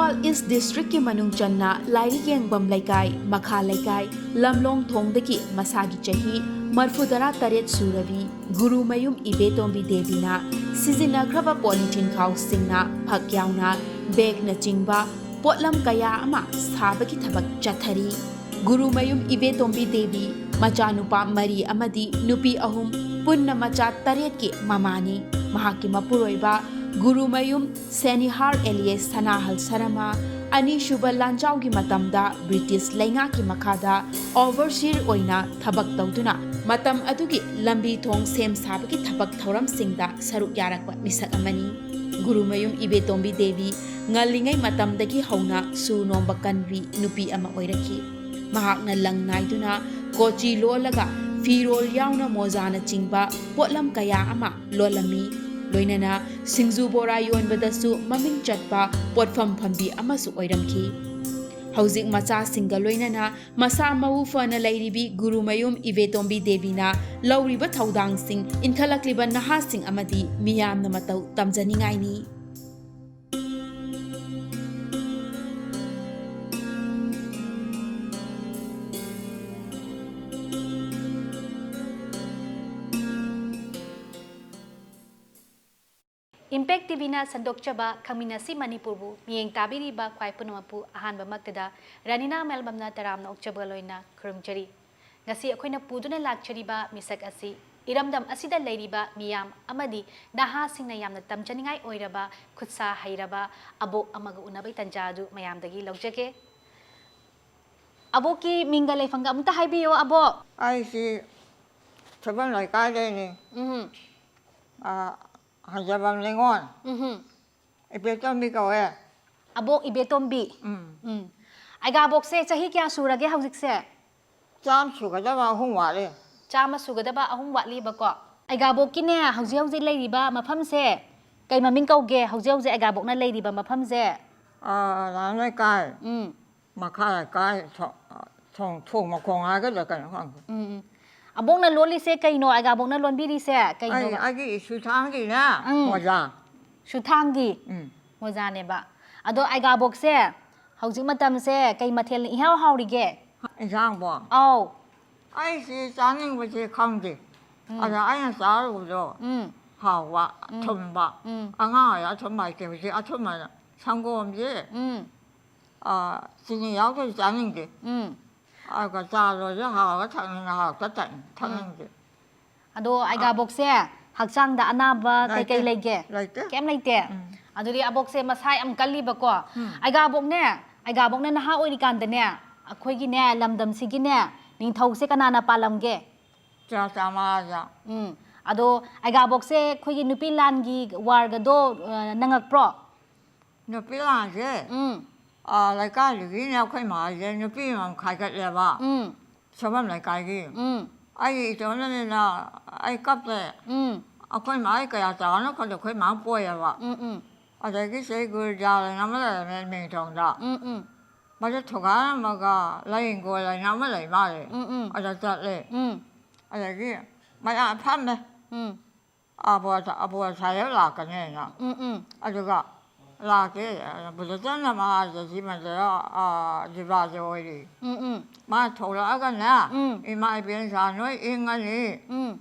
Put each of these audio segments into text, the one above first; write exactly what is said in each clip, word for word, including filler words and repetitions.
ꯏꯝꯐꯥꯜ ꯏꯁ ꯗꯤꯁꯇ꯭ꯔꯤꯛꯀꯤ ꯃꯅꯨꯡ ꯆꯟꯅ ꯂꯥꯏꯔꯤꯛ ꯌꯦꯡꯐꯝ ꯂꯩꯀꯥꯏ, ꯃꯈꯥ ꯂꯩꯀꯥꯏ, ꯂꯝꯂꯣꯡ ꯊꯣꯡꯗꯒꯤ ꯃꯁꯥꯒꯤ ꯆꯍꯤ ꯃꯔꯐꯨꯇꯔꯥ ꯇꯔꯦꯠ ꯁꯨꯔꯕꯤ ꯒꯨꯔꯨꯃꯌꯨꯝ ꯏꯕꯦꯇꯣꯝꯕꯤ ꯗꯦꯕꯤꯅ ꯁꯤꯖꯤꯟꯅꯈ꯭ꯔꯕ ꯄꯣꯂꯤꯊꯤꯟ ꯈꯥꯎꯁꯤꯡꯅ ꯐꯛ ꯌꯥꯎꯅ ꯕꯦꯒꯅꯆꯤꯡꯕ ꯄꯣꯠꯂꯝ ꯀꯌꯥ ꯑꯃ ꯁꯥꯕꯒꯤ ꯊꯕꯛ ꯆꯠꯊꯔꯤ꯫ ꯒꯨꯔꯨꯃꯌꯨꯝ ꯏꯕꯦꯇꯣꯝꯕꯤ ꯗꯦꯕꯤ ꯃꯆꯥꯅꯨꯄꯥ ꯃꯔꯤ ꯑꯃꯗꯤ ꯅꯨꯄꯤ ꯑꯍꯨꯝ, ꯄꯨꯟꯅ ꯃꯆꯥ ꯇꯔꯦꯠꯀꯤ ꯃꯃꯥꯅꯤ꯫ ꯃꯍꯥꯛꯀꯤ ꯃꯄꯨꯔꯣꯏꯕ ꯒꯨꯔꯨꯃꯌꯨꯝ ꯁꯦꯅꯤꯍꯥꯔ ꯑꯦꯂꯤꯌꯦꯁ ꯁꯅꯥꯍꯜ ꯁꯔꯃ ꯑꯅꯤꯁꯨꯕ ꯂꯥꯟꯖꯥꯎꯒꯤ ꯃꯇꯝꯗ ꯕ꯭ꯔꯤꯇꯤꯁ ꯂꯩꯉꯥꯛꯀꯤ ꯃꯈꯥꯗ overseer ꯑꯣꯏꯅ ꯊꯕꯛ ꯇꯧꯗꯨꯅ ꯃꯇꯝ ꯑꯗꯨꯒꯤ ꯂꯝꯕꯤ ꯊꯣꯡ ꯁꯦꯝ ꯁꯥꯕꯒꯤ ꯊꯕꯛ ꯊꯧꯔꯝꯁꯤꯡꯗ ꯁꯔꯨꯛ ꯌꯥꯔꯛꯄ ꯃꯤꯁꯛ ꯑꯃꯅꯤ꯫ ꯒꯨꯔꯨꯃꯌꯨꯝ ꯏꯕꯦꯇꯣꯝꯕꯤ ꯗꯦꯕꯤ ꯉꯜꯂꯤꯉꯩ ꯃꯇꯝꯗꯒꯤ ꯍꯧꯅ ꯁꯨ ꯅꯣꯝꯕ ꯀꯟꯕꯤ ꯅꯨꯄꯤ ꯑꯃ ꯑꯣꯏꯔꯛꯈꯤ꯫ ꯃꯍꯥꯛꯅ ꯂꯪ ꯅꯥꯏꯗꯨꯅ ꯀꯣꯆꯤ ꯂꯣꯜꯂꯒ ꯐꯤꯔꯣꯜ ꯌꯥꯎꯅ ꯃꯣꯖꯥꯅꯆꯤꯡꯕ ꯄꯣꯠꯂꯝ ꯀꯌꯥ ꯑꯃ ꯂꯣꯜꯂꯝꯃꯤ꯫ ꯂꯣꯏꯅꯅ ꯁꯤꯡꯖꯨ ꯕꯣꯔꯥ ꯌꯣꯟꯕꯗꯁꯨ ꯃꯃꯤꯡ ꯆꯠꯄ ꯄꯣꯠꯐꯝ ꯐꯝꯕꯤ ꯑꯃꯁꯨ ꯑꯣꯏꯔꯝꯈꯤ꯫ ꯍꯧꯖꯤꯛ ꯃꯆꯥꯁꯤꯡꯒ ꯂꯣꯏꯅꯅ ꯃꯁꯥ ꯃꯎ ꯐꯅ ꯂꯩꯔꯤꯕꯤ ꯒꯨꯔꯨꯃꯌꯨꯝ ꯏꯕꯦꯇꯣꯝꯕꯤ ꯗꯦꯕꯤꯅ ꯂꯧꯔꯤꯕ ꯊꯧꯗꯥꯡꯁꯤꯡ ꯏꯟꯈꯠꯂꯛꯂꯤꯕ ꯅꯍꯥꯁꯤꯡ ꯑꯃꯗꯤ ꯃꯤꯌꯥꯝꯅ ꯃꯇꯧ ꯇꯝꯖꯅꯤꯡꯉꯥꯏꯅꯤ꯫ ꯏꯝꯄꯦꯛ ꯇꯤꯚꯤꯅ ꯁꯟꯗꯣꯛꯆꯕ ꯈꯪꯃꯤꯟꯅꯁꯤ ꯃꯅꯤꯄꯨꯔꯕꯨ ꯃꯤꯠꯌꯦꯡ ꯇꯥꯕꯤꯔꯤꯕ ꯈ꯭ꯋꯥꯏ ꯄꯨꯝꯅꯃꯛꯄꯨ ꯑꯍꯥꯟꯕꯃꯛꯇꯗ ꯔꯥꯅꯤꯅꯥ ꯃꯦꯜꯕꯝꯅ ꯇꯔꯥꯝꯅ ꯑꯣꯛꯆꯕꯒ ꯂꯣꯏꯅꯅ ꯈꯨꯔꯨꯝꯖꯔꯤ꯫ ꯉꯁꯤ ꯑꯩꯈꯣꯏꯅ ꯄꯨꯗꯨꯅ ꯂꯥꯛꯆꯔꯤꯕ ꯃꯤꯁꯛ ꯑꯁꯤ ꯏꯔꯝꯗꯝ ꯑꯁꯤꯗ ꯂꯩꯔꯤꯕ ꯃꯤꯌꯥꯝ ꯑꯃꯗꯤ ꯅꯍꯥꯁꯤꯡꯅ ꯌꯥꯝꯅ ꯇꯝꯖꯅꯤꯡꯉꯥꯏ ꯑꯣꯏꯔꯕ ꯈꯨꯠꯁꯥ ꯍꯩꯔꯕ ꯑꯕꯣꯛ ꯑꯃꯒ ꯎꯅꯕꯒꯤ ꯇꯟꯖꯥ ꯑꯗꯨ ꯃꯌꯥꯝꯗꯒꯤ ꯂꯧꯖꯒꯦ꯫ ꯑꯕꯣꯛꯀꯤ ꯃꯤꯡꯒ ꯂꯩꯐꯝꯒ ꯑꯃꯨꯛꯇ ꯍꯥꯏꯕꯤꯌꯨ, ꯑꯕꯣꯛ꯫ ꯑꯩꯁꯤ ꯁꯣꯏꯕꯝ ꯂꯩꯀꯥꯏꯗꯩꯅꯤ꯫ ꯎꯝ꯫ ꯑꯥ, ꯍꯟꯖꯕꯝ ꯅꯤꯉꯣꯜ꯫ ꯎꯝ꯫ ꯏꯕꯦꯇꯣꯝꯕꯤ ꯀꯧꯋꯦ꯫ ꯑꯕꯣꯛ ꯏꯕꯦꯇꯣꯝꯕꯤ꯫ ꯎꯝ꯫ ꯎꯝ꯫ ꯑꯩꯒꯥꯕꯣꯛꯁꯦ ꯆꯍꯤ ꯀꯌꯥ ꯁꯨꯔꯒꯦ ꯍꯧꯖꯤꯛꯁꯦ? ꯆꯥꯝ ꯁꯨꯒꯗꯕ ꯑꯍꯨꯝ ꯋꯥꯠꯂꯤ꯫ ꯆꯥꯝꯃ ꯁꯨꯒꯗꯕ ꯑꯍꯨꯝ ꯋꯥꯠꯂꯤꯕꯀꯣ꯫ ꯑꯩꯒꯥꯕꯣꯛꯀꯤꯅꯦ, ꯍꯧꯖꯤꯛ ꯍꯧꯖꯤꯛ ꯂꯩꯔꯤꯕ ꯃꯐꯝꯁꯦ ꯀꯩ ꯃꯃꯤꯡ ꯀꯧꯒꯦ? ꯍꯧꯖꯤꯛ ꯍꯧꯖꯤꯛ ꯑꯩꯒꯥꯕꯣꯛꯅ ꯂꯩꯔꯤꯕ ꯃꯐꯝꯁꯦ? ꯑꯥ, ꯂꯥꯡ ꯂꯩꯀꯥꯏ꯫ ꯎꯝ꯫ ꯃꯈꯥ ꯂꯩꯀꯥꯏ, ꯊꯣ-, ꯊꯣꯡ, ꯊꯣꯡ ꯃꯈꯣꯡ ꯍꯥꯏꯒꯗ꯭ꯔꯥ ꯀꯩꯅꯣ ꯈꯪꯗꯦ꯫ ꯎꯝ, ꯎꯝ꯫ ꯑꯕꯣꯛꯅ ꯂꯣꯜꯂꯤꯁꯦ ꯀꯩꯅꯣ? ꯑꯩꯒꯥꯕꯣꯛꯅ ꯂꯣꯟꯕꯤꯔꯤꯁꯦ ꯀꯩꯅꯣꯕ? ꯑꯩ, ꯑꯩꯒꯤ ꯁꯨꯊꯥꯡꯒꯤꯅꯦ, ꯎꯝ꯫ ꯃꯣꯖꯥ꯫ ꯁꯨꯊꯥꯡꯒꯤ ꯎꯝ꯫ ꯃꯣꯖꯥꯅꯦꯕ꯫ ꯑꯗꯣ ꯑꯩꯒꯥꯕꯣꯛꯁꯦ ꯍꯧꯖꯤꯛ ꯃꯇꯝꯁꯦ ꯀꯩ ꯃꯊꯦꯜꯅ ꯏꯍꯥꯎ ꯍꯥꯎꯔꯤꯒꯦ? ꯏꯟꯁꯥꯡꯕꯣ? ꯑꯧ꯫ ꯑꯩꯁꯤ ꯆꯥꯅꯤꯡꯕꯁꯤ ꯈꯪꯗꯦ꯫ ꯑꯗ ꯑꯩꯅ ꯆꯥꯔꯨꯕꯗꯣ ꯎꯝ ꯍꯥꯎꯕ, ꯊꯨꯝꯕ꯫ ꯎꯝ ꯑꯉꯥꯡ ꯑꯣꯏꯔ ꯑꯊꯨꯝꯕ ꯍꯥꯏꯇꯦ꯫ ꯍꯧꯖꯤꯛ ꯑꯊꯨꯝꯕ ꯁꯪꯒꯣꯝꯁꯦ, ꯎꯝ ꯑ, ꯆꯤꯅꯤ ꯌꯥꯎꯗ꯭ꯔꯗꯤ ꯆꯥꯅꯤꯡꯗꯦ꯫ ꯎꯝ ꯑꯗꯨꯒ ꯆꯥ ꯂꯣꯏꯔꯁꯨ ꯍꯥꯎꯔꯒ ꯊꯛꯅꯤꯡꯉꯦ, ꯍꯥꯎꯇ ꯊꯛꯅꯤꯡ-, ꯊꯛꯅꯤꯡꯗꯦ꯫ ꯑꯗꯣ ꯑꯩꯒꯥꯕꯣꯛꯁꯦ ꯍꯛꯆꯥꯡꯗ ꯑꯅꯥꯕ ꯀꯩꯀꯩ ꯂꯩꯒꯦ? ꯂꯩꯇꯦ꯫ ꯀꯩꯝ ꯂꯩꯇꯦ? ꯎꯝ꯫ ꯑꯗꯨꯗꯤ ꯑꯕꯣꯛꯁꯦ ꯃꯁꯥ ꯌꯥꯝ ꯀꯜꯂꯤꯕꯀꯣ꯫ ꯎꯝ꯫ ꯑꯩꯒꯥꯕꯣꯛꯅꯦ, ꯑꯩꯒꯥꯕꯣꯛꯅ ꯅꯍꯥ ꯑꯣꯏꯔꯤꯀꯥꯟꯗꯅꯦ, ꯑꯩꯈꯣꯏꯒꯤꯅꯦ ꯂꯝꯗꯝꯁꯤꯒꯤꯅꯦ ꯅꯤꯡꯊꯧꯁꯦ ꯀꯅꯥꯅ ꯄꯥꯜꯂꯝꯒꯦ? ꯆꯨꯔꯥꯆꯥꯟꯄꯨꯔꯗ꯫ ꯎꯝ꯫ ꯑꯗꯣ ꯑꯩꯒꯥꯕꯣꯛꯁꯦ ꯑꯩꯈꯣꯏꯒꯤ ꯅꯨꯄꯤ ꯂꯥꯟꯒꯤ ꯋꯥꯔꯒꯗꯣ ꯑ, ꯅꯪꯉꯛꯄ꯭ꯔꯣ? ꯅꯨꯄꯤ ꯂꯥꯟꯁꯦ, ꯎꯝ꯫ ꯑ, ꯂꯩꯀꯥꯏꯗꯨꯒꯤꯅꯦ ꯑꯩꯈꯣꯏ ꯃꯥꯁꯦ ꯅꯨꯄꯤ ꯑꯃ ꯈꯥꯏꯒꯠꯂꯦꯕ꯫ ꯎꯝ꯫ ꯁꯣꯝꯕꯝ ꯂꯩꯀꯥꯏꯒꯤ꯫ ꯎꯝ꯫ ꯑꯩ ꯏꯇꯣꯝꯗꯅꯤꯅ ꯑꯩ ꯀꯞꯄꯦ꯫ ꯎꯝ꯫ ꯑꯩꯈꯣꯏ ꯃꯥ ꯑꯩ ꯀꯌꯥ ꯆꯥꯎꯔꯅꯣ ꯈꯪꯗꯦ, ꯑꯩꯈꯣꯏ ꯃꯥ ꯄꯣꯛꯑꯦꯕ꯫ ꯎꯝ ꯎꯝ꯫ ꯑꯗꯒꯤ ꯁꯤ ꯒꯨꯔꯨꯖꯥꯜ ꯑꯃ ꯂꯩꯔꯝꯃꯦ ꯃꯤꯡꯊꯣꯡꯗ꯫ ꯎꯝ ꯎꯝ꯫ ꯃꯗꯨ ꯊꯨꯒꯥꯏꯔꯝꯃꯒ ꯂꯥꯏꯌꯦꯡꯒꯣꯜ ꯍꯥꯏꯅ ꯑꯃ ꯂꯩ ꯃꯥꯜꯂꯦ꯫ ꯎꯝ ꯎꯝ꯫ ꯑꯗ ꯆꯠꯂꯦ꯫ ꯎꯝ꯫ ꯑꯗꯒꯤ ꯃꯌꯥꯝ ꯐꯝꯃꯦ꯫ ꯎꯝ꯫ ꯑꯕꯣ-, ꯑꯕꯣ ꯁꯥꯍꯦꯕ ꯂꯥꯛꯀꯅꯦꯅ꯫ ꯎꯝ ꯎꯝ꯫ ꯑꯗꯨꯒ ꯂꯥꯛꯇꯦ꯫ ꯕꯨꯙꯆꯟꯗ꯭ꯔ ꯃꯍꯥꯔꯥꯖ ꯁꯤ ꯃꯟꯗꯤꯔ, ꯑ, ꯖꯤꯕꯥꯁꯦ ꯑꯣꯏꯔꯤ꯫ ꯎꯝ ꯎꯝ꯫ ꯃꯥ ꯊꯣꯛꯂꯛꯑꯒꯅꯦ, ꯎꯝ꯫ "ꯏꯃꯥ ꯏꯕꯦꯟꯁꯥ ꯅꯣꯏ ꯏꯪꯉꯅꯤ꯫ ꯎꯝ꯫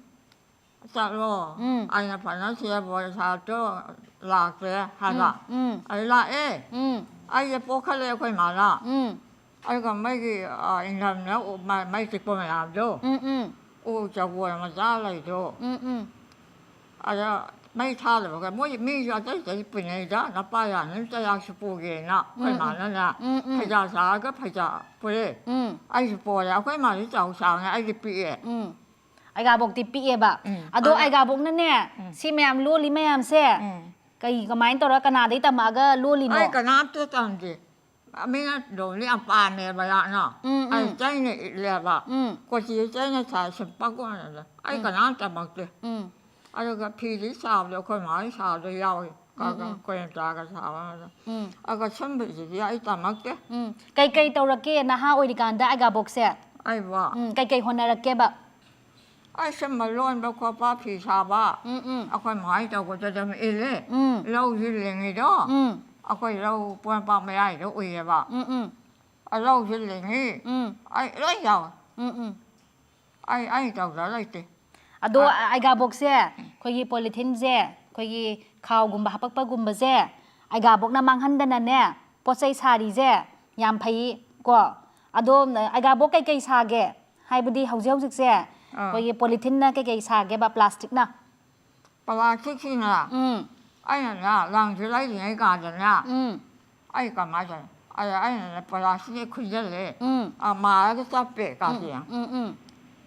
ꯆꯠꯂꯣ꯫ ꯎꯝ꯫ ꯑꯩꯅ ꯐꯅ ꯁꯤꯗ ꯕꯣꯔ ꯁꯥꯍꯦꯕꯇꯣ ꯂꯥꯛꯇ꯭ꯔꯦ" ꯍꯥꯏꯕ꯫ ꯎꯝ꯫ ꯑꯗꯨ ꯂꯥꯛꯑꯦ꯫ ꯎꯝ꯫ ꯑꯩꯁꯦ ꯄꯣꯈꯠꯂꯦ ꯑꯩꯈꯣꯏ ꯃꯥꯅ꯫ ꯎꯝ꯫ ꯑꯗꯨꯒ ꯃꯩꯒꯤ, ꯑ, ꯏꯟꯊꯝꯅ ꯎ-, ꯃ-, ꯃꯩ ꯇꯤꯛꯄ ꯃꯌꯥꯝꯗꯣ꯫ ꯎꯝ ꯎꯝ꯫ ꯎ ꯆꯒꯣꯜ ꯃꯆꯥ ꯂꯩꯗꯣ꯫ ꯎꯝ ꯎꯝ꯫ ꯑꯗ ꯃꯩ ꯊꯥꯗꯕꯒ ꯃꯣꯏ ꯃꯤꯁꯨ ꯑꯇꯩ ꯑꯇꯩ ꯄꯨꯅꯩꯗ, ꯅꯄꯥ ꯌꯥꯅꯤ ꯆꯩꯔꯥꯛꯁꯨ ꯄꯨꯒꯦꯅ ꯑꯩꯈꯣꯏ ꯎꯝ, ꯎꯝ꯫ ꯃꯥꯅꯅꯦ ꯎꯝ, ꯎꯝ꯫ ꯐꯩꯖꯥ ꯁꯥꯔꯒ ꯐꯩꯖꯥ ꯄꯨꯔꯦ꯫ ꯎꯝ꯫ ꯑꯩꯁꯨ ꯄꯣꯔꯦ꯫ ꯑꯩꯈꯣꯏ ꯃꯥꯗꯤ ꯆꯥꯎ ꯆꯥꯎꯅ ꯑꯩꯗꯤ ꯄꯤꯛꯑꯦ꯫ ꯎꯝ꯫ ꯑꯩꯒꯥꯕꯣꯛꯇꯤ ꯄꯤꯛꯑꯦꯕ꯫ ꯎꯝ꯫ ꯑꯗꯣ ꯑꯗ ꯑꯩꯒꯥꯕꯣꯛꯅꯅꯦ, ꯎꯝ꯫ ꯁꯤ ꯃꯌꯥꯝ ꯂꯣꯜꯂꯤ ꯃꯌꯥꯝꯁꯦ, ꯎꯝ꯫ ꯀꯩ, ꯀꯃꯥꯏꯅ ꯇꯧꯔ ꯀꯅꯥꯗꯩ ꯇꯝꯃꯛꯑꯒ ꯂꯣꯜꯂꯤꯅꯣ? ꯑꯩ ꯀꯅꯥꯝꯇ ꯇꯝꯗꯦ꯫ ꯃꯤꯅ ꯂꯣꯜꯂꯤ ꯌꯥꯝ ꯄꯥꯝꯃꯦꯕ ꯌꯥꯝꯅ꯫ ꯎꯝ, ꯎꯝ꯫ ꯑꯩ ꯆꯩꯅ ꯏꯠꯂꯦꯕ꯫ ꯎꯝ꯫ ꯀꯣꯆꯤ ꯆꯩꯅ ꯁꯥꯏ ꯁꯨꯝ ꯄꯥꯛꯀꯣꯟꯅꯗ꯫ ꯑꯩ ꯎꯝ꯫ ꯀꯅꯥꯝ ꯇꯝꯃꯛꯇꯦ꯫ ꯎꯝ꯫ ꯑꯗꯨꯒ ꯐꯤꯗꯤ ꯁꯥꯕꯗꯣ ꯑꯩꯈꯣꯏ ꯃꯥ ꯍꯣꯏ ꯁꯥꯕꯗꯣ ꯌꯥꯎꯏ꯫ ꯎꯝ, ꯎꯝ꯫ ꯀꯣꯌꯦꯟꯇꯥꯒ ꯁꯥꯕ ꯑꯗꯣ꯫ ꯎꯝ꯫ ꯑꯗꯨꯒ ꯁꯨꯝꯕꯁꯤꯗꯤ ꯑꯩ ꯇꯝꯃꯛꯇꯦ꯫ ꯎꯝ꯫ ꯀꯩꯀꯩ ꯇꯧꯔꯛꯀꯦ ꯅꯍꯥ ꯑꯣꯏꯔꯤꯀꯥꯟꯗ ꯑꯩꯒꯥꯕꯣꯛꯁꯦ? ꯑꯩꯕꯣ? ꯎꯝ, ꯀꯩꯀꯩ ꯍꯣꯠꯅꯔꯛꯀꯦꯕ? ꯑꯩ ꯁꯨꯝꯕ ꯂꯣꯟꯕ ꯈꯣꯠꯄ ꯐꯤ ꯁꯥꯕ꯫ ꯎꯝ, ꯎꯝ꯫ ꯑꯩꯈꯣꯏ ꯃꯥ ꯍꯣꯏ ꯇꯧꯕꯗ ꯑꯗꯨꯝ ꯏꯜꯂꯦ꯫ ꯎꯝ꯫ ꯂꯧꯁꯤ ꯂꯤꯡꯉꯤꯗꯣ꯫ ꯎꯝ꯫ ꯑꯩꯈꯣꯏ ꯂꯧ ꯄꯣꯔꯣꯝꯄꯥꯠ ꯃꯌꯥꯏꯗ ꯎꯏꯌꯦꯕ꯫ ꯎꯝ, ꯎꯝ꯫ ꯑ, ꯂꯧꯁꯨ ꯂꯤꯡꯉꯤ꯫ ꯎꯝ꯫ ꯑꯩ ꯂꯣꯏ ꯌꯥꯎꯋꯦ꯫ ꯎꯝ, ꯎꯝ꯫ ꯑꯩ, ꯑꯩ ꯇꯧꯗ ꯂꯩꯇꯦ꯫ ꯑꯗꯣ ꯑ꯫ ꯑꯩꯒꯥꯕꯣꯛꯁꯦ, ꯑꯩꯈꯣꯏꯒꯤ ꯄꯣꯂꯤꯊꯤꯟꯁꯦ, ꯑꯩꯈꯣꯏꯒꯤ ꯈꯥꯎꯒꯨꯝꯕ ꯍꯥꯄꯛꯄꯒꯨꯝꯕꯁꯦ, ꯑꯩꯒꯥꯕꯣꯛꯅ ꯃꯥꯡꯍꯟꯗꯅꯅꯦ, ꯄꯣꯠ ꯆꯩ ꯁꯥꯔꯤꯁꯦ ꯌꯥꯝ ꯐꯩ ꯀꯣ꯫ ꯑꯗꯣ ꯑꯩꯒꯥꯕꯣꯛ ꯀꯩꯀꯩ ꯁꯥꯒꯦ? ꯍꯥꯏꯕꯗꯤ ꯍꯧꯖꯤꯛ ꯍꯧꯖꯤꯛꯁꯦ ꯑꯥ꯫ ꯑꯩꯈꯣꯏꯒꯤ ꯄꯣꯂꯤꯊꯤꯟꯅ ꯀꯩꯀꯩ ꯁꯥꯒꯦꯕ, ꯄ꯭ꯂꯥꯁꯇꯤꯛꯅ? ꯄ꯭ꯂꯥꯁꯇꯤꯛꯁꯤꯅ ꯎꯝ꯫ ꯑꯩꯅꯅꯦ, ꯂꯪꯁꯦ ꯂꯩꯔꯤꯉꯩ ꯀꯥꯟꯗꯅꯦ, ꯎꯝ꯫ ꯑꯩ ꯀꯃꯥꯏꯅ ꯇꯧꯅꯤ? ꯑꯗ ꯑꯩꯅꯅꯦ, ꯄ꯭ꯂꯥꯁꯇꯤꯛꯁꯦ ꯈꯨꯟꯖꯜꯂꯦ꯫ ꯎꯝ꯫ ꯑ, ꯃꯥꯔꯒ ꯆꯞꯄꯦ ꯎꯝ, ꯀꯥꯁꯦ꯫ ꯎꯝ, ꯎꯝ꯫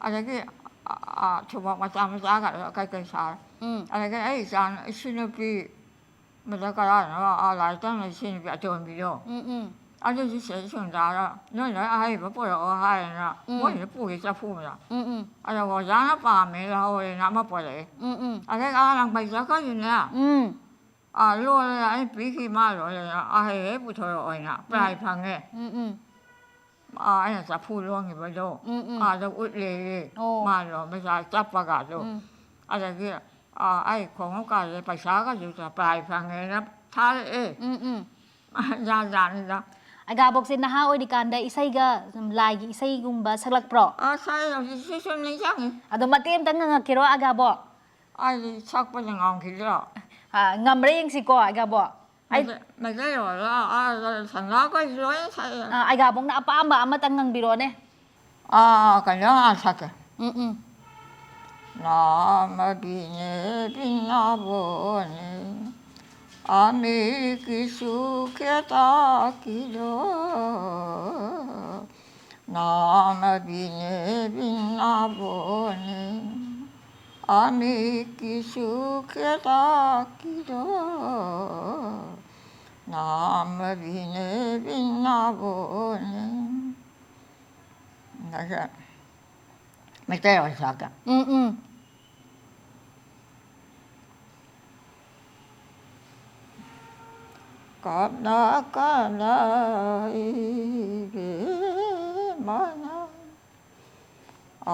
ꯑꯗꯒꯤ, ꯑ, ꯑ, ꯊꯨꯝꯃꯣꯛ ꯃꯆꯥ ꯃꯆꯥꯒ ꯀꯩꯀꯩ ꯁꯥꯔꯦ꯫ ꯎꯝ꯫ ꯑꯗꯒꯤ ꯑꯩ ꯏꯆꯥ, ꯏꯁꯨ ꯅꯨꯄꯤ ꯃꯗ ꯀꯗꯥꯏꯗꯅꯣ, ꯑꯥ, ꯂꯥꯏꯔꯤꯛ ꯇꯝꯕ ꯏꯆꯦ ꯅꯨꯄꯤ ꯑꯇꯣꯝꯕꯤꯗꯣ꯫ ꯎꯝ, ꯎꯝ꯫ ꯑꯗꯨꯁꯨ ꯁꯤꯗ ꯁꯨꯝ ꯂꯥꯛꯑꯒ, "ꯅꯣꯏ ꯂꯣꯏ ꯑꯍꯩꯕ ꯄꯨꯔꯛꯑꯣ" ꯍꯥꯏꯗꯅ, ꯎꯝ꯫ ꯃꯣꯏꯅ ꯄꯨꯒꯦ ꯆꯐꯨꯗ꯫ ꯎꯝ, ꯎꯝ꯫ ꯑꯗ ꯑꯣꯖꯥꯅ ꯄꯥꯝꯃꯦ ꯂꯧꯍꯧꯔꯦꯅ ꯑꯃ ꯄꯨꯔꯛꯑꯦ꯫ ꯎꯝ, ꯎꯝ꯫ ꯑꯗꯩ ꯑꯥ ꯂꯪꯐꯩ ꯆꯠꯈ꯭ꯔꯁꯨꯅꯦ, ꯎꯝ꯫ ꯑꯥ, ꯂꯣꯜꯂꯦ, ꯑꯩ ꯄꯤꯈꯤ, ꯃꯥ ꯂꯣꯜꯂꯦꯅ, ꯑꯍꯩ ꯍꯦꯛ ꯄꯨꯊꯣꯔꯛꯑꯣꯅ ꯎꯝ꯫ ꯄ꯭ꯔꯥꯏꯖ ꯐꯪꯉꯦ꯫ ꯎꯝ, ꯎꯝ꯫ ꯑꯥ, ꯑꯩꯅ ꯆꯐꯨ ꯂꯣꯟꯈꯤꯕꯗꯣ, ꯎꯝ, ꯎꯝ꯫ ꯑꯥꯗ ꯎꯠꯂꯦꯌꯦ꯫ ꯑꯣ꯫ ꯃꯥ ꯂꯣꯟꯕ ꯆꯥ-, ꯆꯞꯄꯒ ꯑꯗꯨ꯫ ꯎꯝ꯫ ꯑꯗꯒꯤ, ꯑꯥ, ꯑꯩ ꯈꯣꯡꯎꯞꯀꯥꯁꯦ ꯄꯩꯁꯥꯒꯁꯨ ꯄ꯭ꯔꯥꯏꯖ ꯐꯪꯉꯦꯅ ꯊꯥꯔꯛꯑꯦ꯫ ꯎꯝ, ꯎꯝ꯫ ꯖꯥꯠ ꯖꯥꯠꯅꯤꯗ꯫ ꯑꯩꯒꯥꯕꯣꯛꯁꯦ ꯅꯍꯥ ꯑꯣꯏꯔꯤꯀꯥꯟꯗ ꯏꯁꯩꯒ, ꯁꯨꯝ ꯂꯥꯏꯒꯤ ꯏꯁꯩꯒꯨꯝꯕ ꯁꯛꯂꯛꯄ꯭ꯔꯣ? ꯑꯁ, ꯑꯩ ꯍꯧꯖꯤꯛꯁꯨ ꯁꯨꯝ ꯅꯤꯡꯁꯤꯡꯉꯤ꯫ ꯑꯗꯣ ꯃꯇꯦꯛ ꯑꯝꯇꯪ ꯉꯪꯉꯛꯀꯦꯔꯣ, ꯑꯩꯒꯥꯕꯣꯛ? ꯑꯩꯗꯤ ꯁꯛꯄꯗ ꯉꯝꯈꯤꯗ꯭ꯔꯣ? ꯑꯥ, ꯉꯝꯕ꯭ꯔꯥ ꯌꯦꯡꯁꯤꯀꯣ, ꯑꯩꯒꯥꯕꯣꯛ? ꯑꯩ ꯃꯩꯇꯩ-, ꯃꯩꯇꯩꯂꯣꯟꯗ, ꯑꯥ, ꯁꯟꯗꯥꯈꯣꯏꯁꯨ ꯂꯣꯏꯅ ꯁꯛꯑꯦ꯫ ꯑꯥ, ꯑꯩꯒꯥꯕꯣꯛꯅ ꯑꯄꯥꯝꯕ ꯑꯃꯇꯪ ꯉꯪꯕꯤꯔꯣꯅꯦ꯫ ꯑꯥ, ꯀꯩꯅꯣ ꯍꯥꯟꯅ ꯁꯛꯀꯦ꯫ ꯎꯝ, ꯎꯝ꯫ ꯅꯥꯃꯕꯤꯅꯦ ꯕꯤꯅꯥꯕꯣꯅꯦ, ꯑꯃꯤꯀꯤꯁꯨ ꯈꯦꯇꯥꯀꯤꯗꯣ꯫ ꯅꯥꯃꯕꯤꯅꯦ ꯕꯤꯅꯥꯕꯣꯅꯦ, ꯑꯃꯤꯀꯤꯁꯨ ꯈꯦꯇꯥꯀꯤꯗꯣ꯫ ꯅꯥꯃꯕꯤꯅꯦ ꯕꯤꯅꯥꯕꯣꯅꯦ꯫ ꯃꯩꯇꯩꯂꯣꯟ ꯁꯛꯀꯦ꯫ ꯎꯝ, ꯎꯝ꯫ ꯀꯞꯅ ꯀꯞꯅ ꯏꯕꯦꯝꯃꯅ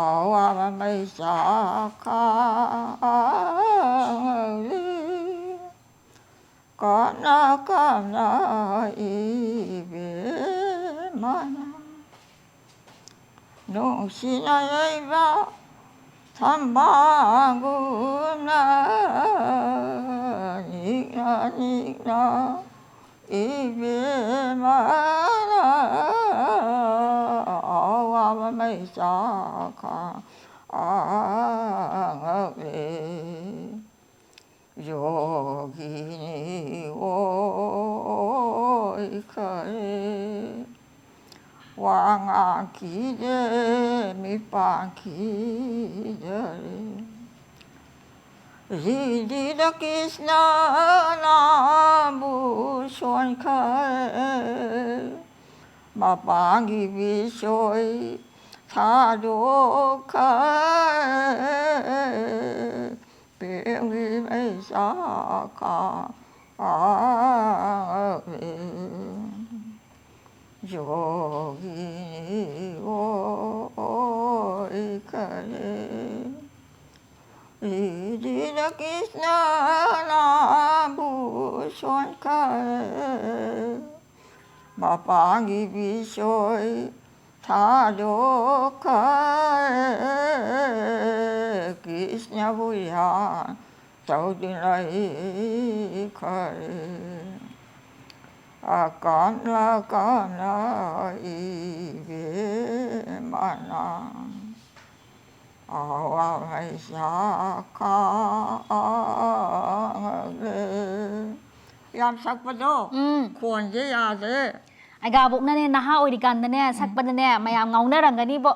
ꯑꯋꯥꯕ ꯃꯩꯁꯥ ꯈꯥꯡꯂꯤ꯫ ꯀꯥꯞꯅ ꯀꯥꯞꯅ ꯏꯕꯦꯝꯃꯅ ꯅꯨꯡꯁꯤꯅ ꯌꯩꯕ ꯊꯝꯕꯥꯜꯒꯨꯝꯅ ꯅꯤꯛꯅ ꯅꯤꯛꯅ ꯏꯕꯦꯝꯃꯅ ꯑꯋꯥꯕ ꯃꯩꯁꯥ ꯈꯥꯡꯉꯛꯂꯦ꯫ ꯌꯣꯒꯤꯅꯤ ꯑꯣꯏꯈꯔꯦ꯫ ꯋꯥ ꯉꯥꯡꯈꯤꯗꯦ, ꯃꯤꯠ ꯄꯥꯡꯈꯤꯗꯔꯦ꯫ ꯍꯤꯗꯤꯗ ꯀ꯭ꯔꯤꯁꯅꯅꯕꯨ ꯁꯣꯟꯈꯔꯦ꯫ ꯃꯄꯥꯟꯒꯤ ꯕꯤꯁꯣꯏ ꯊꯥꯗꯣꯛꯈꯔꯦ꯫ ꯄꯦꯝꯒꯤ ꯃꯩꯆꯥꯛ ꯈꯥꯡꯉꯛꯂꯦ꯫ ꯌꯣꯒꯤꯅꯤ ꯑꯣꯏꯈꯔꯦ꯫ ꯍꯤꯗꯤꯗ ꯀ꯭ꯔꯤꯁꯅꯅꯕꯨ ꯁꯣꯟꯈꯔꯦ꯫ ꯃꯄꯥꯟꯒꯤ ꯕꯤꯁꯣꯏ ꯊꯥꯗꯣꯛꯈ꯭ꯔꯦ꯫ ꯀ꯭ꯔꯤꯁꯅꯕꯨ ꯌꯥꯟ ꯇꯧꯗꯨꯅ ꯂꯩꯈ꯭ꯔꯦ꯫ ꯑꯀꯟ ꯑꯀꯟꯅ ꯏꯕꯦꯝꯃꯅ ꯑꯋꯥ ꯃꯩꯁꯥ ꯈꯥꯡꯉꯛꯂꯦ꯫ ꯌꯥꯝ ꯁꯛꯄꯗꯣ ꯎꯝ꯫ ꯈꯣꯟꯁꯦ ꯌꯥꯗ꯭ꯔꯦ꯫ ꯑꯩꯒꯥꯕꯣꯛꯅꯅꯦ, ꯅꯍꯥ ꯑꯣꯏꯔꯤꯀꯥꯟꯗꯅꯦ ꯁꯛꯄꯗꯅꯦ ꯃꯌꯥꯝ ꯉꯥꯎꯅꯔꯝꯒꯅꯤꯕꯣ꯫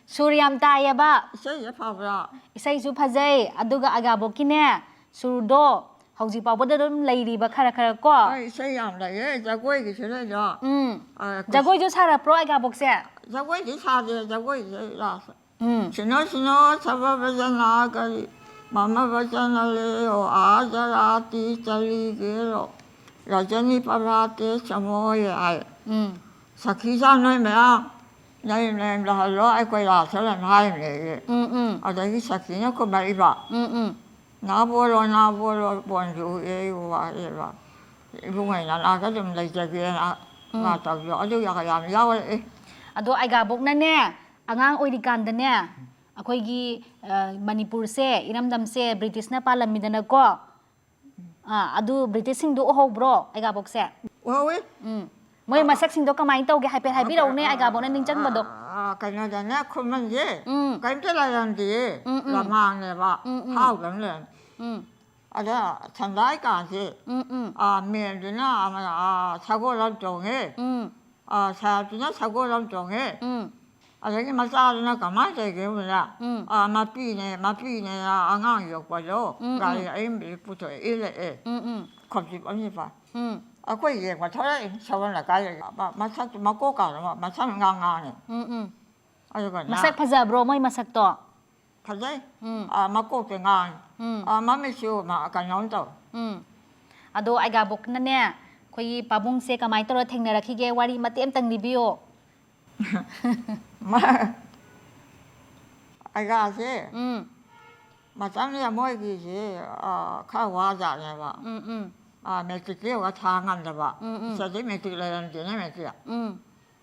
ꯁꯨꯔ ꯌꯥꯝ ꯇꯥꯏꯌꯦꯕ꯫ ꯏꯁꯩꯁꯦ ꯐꯕ꯭ꯔꯥ? ꯏꯁꯩꯁꯨ ꯐꯖꯩ, ꯑꯗꯨꯒ ꯑꯩꯒꯥꯕꯣꯛꯀꯤꯅꯦ ꯁꯨꯔꯗꯣ ꯍꯧꯖꯤꯛ ꯐꯥꯎꯕꯗ ꯑꯗꯨꯝ ꯂꯩꯔꯤꯕ ꯈꯔ ꯈꯔ ꯀꯣ꯫ ꯑꯩ ꯏꯁꯩ ꯌꯥꯝ ꯂꯩꯌꯦ, ꯖꯒꯣꯏꯒꯤꯁꯨ ꯂꯩꯗꯣ꯫ ꯎꯝ꯫ ꯑ, ꯀꯨꯁ- ꯖꯒꯣꯏꯁꯨ ꯁꯥꯔꯛꯄ꯭ꯔꯣ ꯑꯩꯒꯥꯕꯣꯛꯁꯦ? ꯖꯒꯣꯏꯗꯤ ꯁꯥꯗꯦ, ꯖꯒꯣꯏꯗꯤ ꯂꯥꯁ꯫ ꯎꯝ꯫ ꯁꯤꯅꯣ ꯁꯤꯅꯣ ꯁꯕ ꯕꯖꯅ ꯀꯔꯤ ꯃꯃ ꯕꯆꯅ ꯂꯦ ꯑꯣ ꯑꯥ ꯖꯔꯥꯇꯤ ꯆꯂꯤ ꯒꯦꯔꯣ ꯔꯖꯅꯤ ꯄꯔꯥꯇꯦ ꯁꯃꯣꯌꯦ ꯍꯥꯏ꯫ ꯎꯝ꯫ ꯁꯈꯤꯁꯥ ꯅꯣꯏ ꯃꯌꯥꯝ ꯅꯌꯨꯝ ꯅꯌꯨꯝꯗ ꯍꯜꯂꯣ, ꯑꯩ ꯀꯣꯏꯂꯥ ꯆꯠꯂꯅꯤ ꯍꯥꯏꯕꯅꯦ꯫ ꯎꯝ, ꯎꯝ꯫ ꯑꯗꯒꯤ ꯁꯈꯤꯅ ꯈꯨꯝꯃꯛꯏꯕ꯫ ꯎꯝ, ꯎꯝ꯫ ꯅꯥꯕ ꯑꯣꯏꯔꯣ, ꯅꯥꯕ ꯑꯣꯏꯔꯣ, ꯕꯣꯟꯁꯨ ꯎꯏꯌꯦ, ꯋꯥꯏꯌꯦꯕ꯫ ꯏꯕꯨꯡꯉꯣꯅ ꯅꯥꯒ ꯑꯗꯨꯝ ꯂꯩꯖꯒꯦꯅ ꯎꯝ꯫ ꯃꯥ ꯇꯧꯕꯗꯣ ꯑꯗꯨ ꯌꯥꯝ ꯌꯥꯎꯔꯛꯑꯦ꯫ ꯑꯗꯣ ꯑꯩꯒꯥꯕꯣꯛꯅꯅꯦ, ꯑꯉꯥꯡ ꯑꯣꯏꯔꯤꯀꯥꯟꯗꯅꯦ, ꯑꯩꯈꯣꯏꯒꯤ, ꯑ, ꯃꯅꯤꯄꯨꯔꯁꯦ, ꯏꯔꯝꯗꯝꯁꯦ ꯕ꯭ꯔꯤꯇꯤꯁꯅ ꯄꯥꯜꯂꯝꯃꯤꯗꯅꯀꯣ꯫ ꯑꯥ, ꯑꯗꯨ ꯕ꯭ꯔꯤꯇꯤꯁꯁꯤꯡꯗꯣ ꯎꯍꯧꯕ꯭ꯔꯣ, ꯑꯩꯒꯥꯕꯣꯛꯁꯦ? ꯎꯍꯧꯋꯤ꯫ ꯎꯝ꯫ ꯃꯣꯏ ꯃꯁꯛꯁꯤꯡꯗꯣ ꯀꯃꯥꯏꯅ ꯇꯧꯒꯦ? ꯍꯥꯏꯐꯦꯠ ꯍꯥꯏꯕꯤꯔꯛꯎꯅꯦ, ꯑꯩꯒꯥꯕꯣꯛꯅ ꯅꯤꯡꯁꯤꯡꯕꯗꯣ꯫ ꯑ, ꯀꯩꯅꯣꯗꯅꯦ, ꯈꯨꯃꯟꯁꯦ ꯎꯝ꯫ ꯀꯔꯤꯝꯇ ꯂꯩꯔꯝꯗꯦꯌꯦ꯫ ꯎꯝ, ꯎꯝ꯫ ꯂꯃꯥꯡꯅꯦꯕ꯫ ꯎꯝ, ꯎꯝ꯫ ꯍꯥꯎꯗꯅ ꯂꯩꯔꯝꯃꯤ꯫ ꯎꯝ꯫ ꯑꯗ ꯁꯟꯗꯥꯏ ꯀꯥꯁꯦ, ꯎꯝ, ꯎꯝ꯫ ꯑ, ꯃꯦꯟꯗꯨꯅ, ꯑ, ꯁꯒꯣꯜ ꯑꯃ ꯇꯣꯡꯉꯦ꯫ ꯎꯝ꯫ ꯑ, ꯁꯥꯍꯦꯕꯇꯨꯅ ꯁꯒꯣꯜ ꯑꯃ ꯇꯣꯡꯉꯦ꯫ ꯎꯝ꯫ ꯑꯗꯒꯤ ꯃꯆꯥꯗꯨꯅ ꯀꯃꯥꯏꯅ ꯇꯧꯒꯦ ꯍꯥꯏꯕꯗ, ꯎꯝ꯫ ꯑ, ꯃꯄꯤꯅꯦ, ꯃꯄꯤꯅꯦꯅ ꯑꯉꯥꯡ ꯌꯣꯛꯄꯗꯣ ꯎꯝ, ꯒꯥꯔꯤ ꯎꯝ꯫ ꯑꯌꯤꯡꯕꯗ ꯄꯨꯊꯣꯛꯑꯦ, ꯏꯜꯂꯛꯑꯦ꯫ ꯎꯝ, ꯎꯝ꯫ ꯈꯣꯝꯖꯤꯞ ꯑꯅꯤ ꯄꯥꯏ꯫ ꯎꯝ꯫ ꯑꯩꯈꯣꯏ ꯌꯦꯡꯕ ꯊꯣꯔꯛꯏ, ꯁꯒꯣꯜ ꯂꯩꯀꯥꯏꯗꯒꯤ꯫ ꯃ-, ꯃꯁꯛꯇꯨ ꯃꯀꯣꯛ ꯀꯥꯗꯣ ꯃ-, ꯃꯁꯝ ꯏꯉꯥꯡ ꯉꯥꯡꯉꯦ꯫ ꯎꯝ, ꯎꯝ꯫ ꯑꯗꯨꯒꯅꯦ ꯃꯁꯛ ꯐꯖꯕ꯭ꯔꯣ ꯃꯣꯏ ꯃꯁꯛꯇꯣ? ꯐꯖꯩ꯫ ꯎꯝ꯫ ꯑ, ꯃꯀꯣꯛꯇꯤ ꯉꯥꯡꯉꯤ꯫ ꯎꯝ꯫ ꯑ, ꯃꯃꯤꯠꯁꯨ ꯃ-, ꯀꯩꯅꯣꯝ ꯇꯧ꯫ ꯎꯝ꯫ ꯑꯗꯣ ꯑꯩꯒꯥꯕꯣꯛꯅꯅꯦ, ꯑꯩꯈꯣꯏꯒꯤ ꯄꯥꯕꯨꯡꯁꯦ ꯀꯃꯥꯏꯅ ꯇꯧꯔ ꯊꯦꯡꯅꯔꯛꯈꯤꯒꯦ? ꯋꯥꯔꯤ ꯃꯇꯦꯛ ꯑꯃꯇꯪ ꯂꯤꯕꯤꯌꯣ꯫ ꯃ-, ꯑꯩꯒꯥꯁꯦ ꯎꯝ꯫ ꯃꯇꯝꯗꯨꯗ ꯃꯣꯏꯒꯤꯁꯦ, ꯑ, ꯈꯔ ꯋꯥꯖꯥꯠꯅꯦꯕ꯫ ꯎꯝ, ꯎꯝ꯫ ꯑ, ꯃꯦꯇ꯭ꯔꯤꯛꯇꯤ ꯌꯧꯔꯒ ꯊꯥ ꯉꯝꯗꯕ꯫ ꯎꯝ, ꯎꯝ꯫ ꯁꯤꯗꯗꯤ ꯃꯦꯇ꯭ꯔꯤꯛ ꯂꯩꯔꯝꯗꯦꯅꯦ, ꯃꯦꯇ꯭ꯔꯤꯛ꯫ ꯎꯝ꯫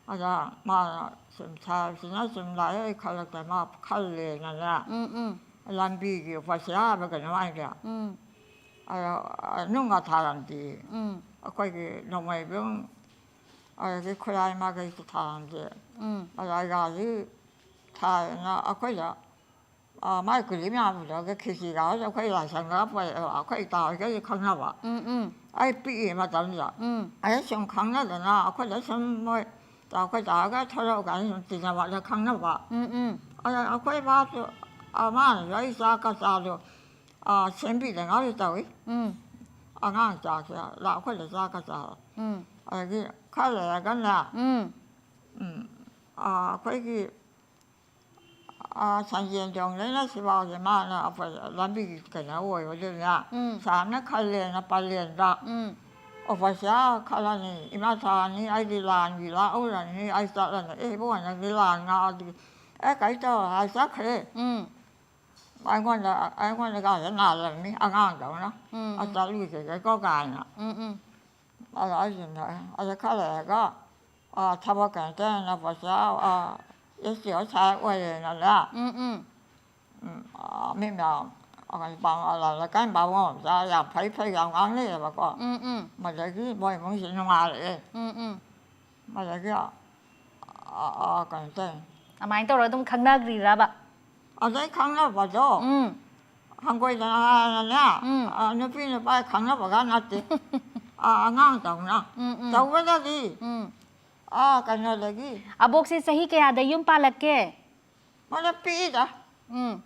ꯑꯗ ꯃꯥꯅ ꯁꯨꯝ ꯁꯥꯍꯦꯕꯁꯤꯅ ꯁꯨꯝ ꯂꯥꯛꯑꯦ, ꯑꯩ ꯈꯜꯂꯛꯇꯦ, ꯃꯥ ꯈꯜꯂꯦꯅꯅꯦ꯫ ꯎꯝ, ꯎꯝ꯫ ꯂꯝꯕꯤꯒꯤ ꯎꯄꯥꯁꯤꯌꯥ ꯍꯥꯏꯕ ꯀꯩꯅꯣ ꯍꯥꯏꯗ꯫ ꯎꯝ꯫ ꯑꯗ, ꯑ, ꯅꯨꯡꯒ ꯊꯥꯔꯝꯗꯦ꯫ ꯎꯝ꯫ ꯑꯩꯈꯣꯏꯒꯤ ꯅꯣꯡꯃꯩꯕꯨꯡ, ꯑꯗꯒꯤ ꯈꯨꯔꯥꯏ ꯃꯥꯒꯩꯁꯨ ꯊꯥꯔꯝꯗꯦ꯫ ꯎꯝ꯫ ꯑꯗ ꯑꯩꯒꯥꯁꯤ ꯊꯥꯏꯅ ꯑꯩꯈꯣꯏꯗ ꯑ, ꯃꯥꯏ ꯀꯨꯂꯤ ꯃꯌꯥꯝꯗꯨꯗꯒꯤ ꯈꯦꯆꯤꯒ ꯍꯧꯔꯒ ꯑꯩꯈꯣꯏ ꯂꯥꯏꯁꯪꯗꯒ ꯄꯨꯔꯛꯑꯦꯕ꯫ ꯑꯩꯈꯣꯏ ꯏꯇꯥ ꯍꯣꯏꯒꯗꯤ ꯈꯪꯅꯕ꯫ ꯎꯝ, ꯎꯝ꯫ ꯑꯩ ꯄꯤꯛꯏ ꯃꯇꯝꯗꯨꯗ꯫ ꯎꯝ꯫ ꯑꯗ ꯁꯨꯝ ꯈꯪꯅꯗꯅ ꯑꯩꯈꯣꯏꯗ ꯁꯨꯝ ꯃꯣꯏ ꯇꯥ-, ꯑꯩꯈꯣꯏ ꯇꯥꯒ ꯊꯣꯔꯛꯑꯒ ꯁꯨꯝ ꯇꯤꯟꯅꯕꯗ ꯈꯪꯅꯕ꯫ ꯎꯝ, ꯎꯝ꯫ ꯑꯗ ꯑꯩꯈꯣꯏ ꯏꯃꯥꯁꯨ, ꯑ, ꯃꯥꯅꯁꯨ ꯑꯩ ꯆꯥꯛꯀ ꯆꯥꯗꯣ, ꯑ, ꯁꯦꯝꯕꯤꯗꯅꯁꯨ ꯇꯧꯏ꯫ ꯎꯝ꯫ ꯑꯉꯥꯡ ꯆꯥꯛꯁꯦ ꯂꯥ-, ꯑꯩꯈꯣꯏꯗ ꯆꯥꯛꯀ ꯆꯥꯕ꯫ ꯎꯝ꯫ ꯑꯗꯒꯤ ꯈꯔ ꯂꯩꯔꯒꯅꯦ, ꯎꯝ꯫ ꯎꯝ, ꯑ, ꯑꯩꯈꯣꯏꯒꯤ ꯑꯥ, ꯁꯟꯖꯦꯟ ꯊꯣꯡꯗꯩꯅ ꯁꯤꯐꯥꯎꯁꯦ ꯃꯥꯅ ꯑꯩꯈꯣꯏ ꯂꯝꯕꯤꯒꯤ ꯀꯩꯅꯣ ꯑꯣꯏꯕꯗꯨꯅ ꯎꯝ꯫ ꯁꯥꯔꯅ ꯈꯜꯂꯦꯅ ꯄꯂꯦꯟꯗ ꯎꯝ꯫ ꯑꯣꯐꯔꯁꯤꯌꯥ ꯈꯜꯂꯅꯤ, ꯏꯃꯥ ꯁꯥꯔꯅꯤ, ꯑꯩꯗꯤ ꯂꯥꯟꯒꯤ ꯂꯥꯛꯎꯔꯅꯤ, ꯑꯩ ꯆꯠꯂꯅꯤ꯫ "ꯑꯦ, ꯏꯕꯨꯡꯉꯣ, ꯅꯪꯗꯤ ꯂꯥꯟ ꯉꯥꯛꯑꯗꯤ?" "ꯑꯦ, ꯀꯩ ꯇꯧꯔ?" ꯍꯥꯏ ꯆꯠꯈ꯭ꯔꯦ꯫ ꯎꯝ꯫ ꯑꯩꯉꯣꯟꯗ ꯑꯩꯉꯣꯟꯗꯒꯁꯦ ꯅꯥꯜꯂꯝꯃꯤ ꯑꯉꯥꯡꯗꯧꯅ꯫ ꯎꯝ, ꯎꯝ꯫ "ꯑꯁ, ꯆꯠꯂꯨꯁꯦ ꯀꯣ" ꯀꯥꯏꯅ꯫ ꯎꯝ, ꯎꯝ꯫ ꯑꯗ ꯑꯩꯁꯤꯅ ꯑꯗ ꯈꯔ ꯂꯩꯔꯒ, ꯑ, ꯊꯕꯛ ꯀꯩꯅꯣ ꯇꯧꯔꯦꯅ ꯄꯣꯠꯆꯥ, ꯑ, ꯑꯦꯁ ꯇꯤ ꯑꯣ ꯁꯥꯍꯦꯕ ꯑꯣꯏꯔꯦꯅꯅꯦ꯫ ꯎꯝ, ꯎꯝ꯫ ꯎꯝ, ꯑ, ꯃꯤ ꯃꯌꯥꯝ, ꯑ, ꯀꯩꯅꯣ ꯄꯥꯎ, ꯑ, ꯂꯩꯀꯥꯏ ꯕꯥꯃꯣꯟ ꯃꯆꯥ ꯌꯥꯝ ꯐꯩ ꯐꯩ ꯌꯥꯝ ꯉꯥꯡꯅꯩꯌꯦꯕꯀꯣ꯫ ꯎꯝ, ꯎꯝ꯫ ꯃꯗꯒꯤ ꯃꯣꯏ ꯏꯃꯨꯡꯁꯤ ꯅꯨꯡꯉꯥꯏꯔꯛꯑꯦ꯫ ꯎꯝ, ꯎꯝ꯫ ꯃꯗꯒꯤ, ꯑ, ꯑ, ꯀꯩꯅꯣ ꯇꯧꯔꯦ꯫ ꯑꯗꯨꯃꯥꯏꯅ ꯇꯧꯔꯒ ꯑꯗꯨꯝ ꯈꯪꯅꯈ꯭ꯔꯤꯔꯕ? ꯑꯗꯩ ꯈꯪꯅꯕꯗꯣ ꯎꯝ꯫ ꯍꯪꯒꯣꯏꯗꯅ ꯍꯥꯏꯔꯅꯦ, ꯎꯝ꯫ ꯑ, ꯅꯨꯄꯤ ꯅꯨꯄꯥ ꯈꯪꯅꯕꯒ ꯅꯠꯇꯦ꯫ ꯑ, ꯑꯉꯥꯡꯗꯧꯅ꯫ ꯎꯝ, ꯎꯝ꯫ ꯇꯧꯕꯗꯗꯤ, ꯎꯝ꯫ ꯑ, ꯀꯩꯅꯣꯗꯒꯤ꯫ ꯑꯕꯣꯛꯁꯦ ꯆꯍꯤ ꯀꯌꯥꯗ ꯌꯨꯝ ꯄꯥꯜꯂꯛꯀꯦ? ꯃꯥꯅ ꯄꯤꯛꯏꯗ꯫ ꯎꯝ꯫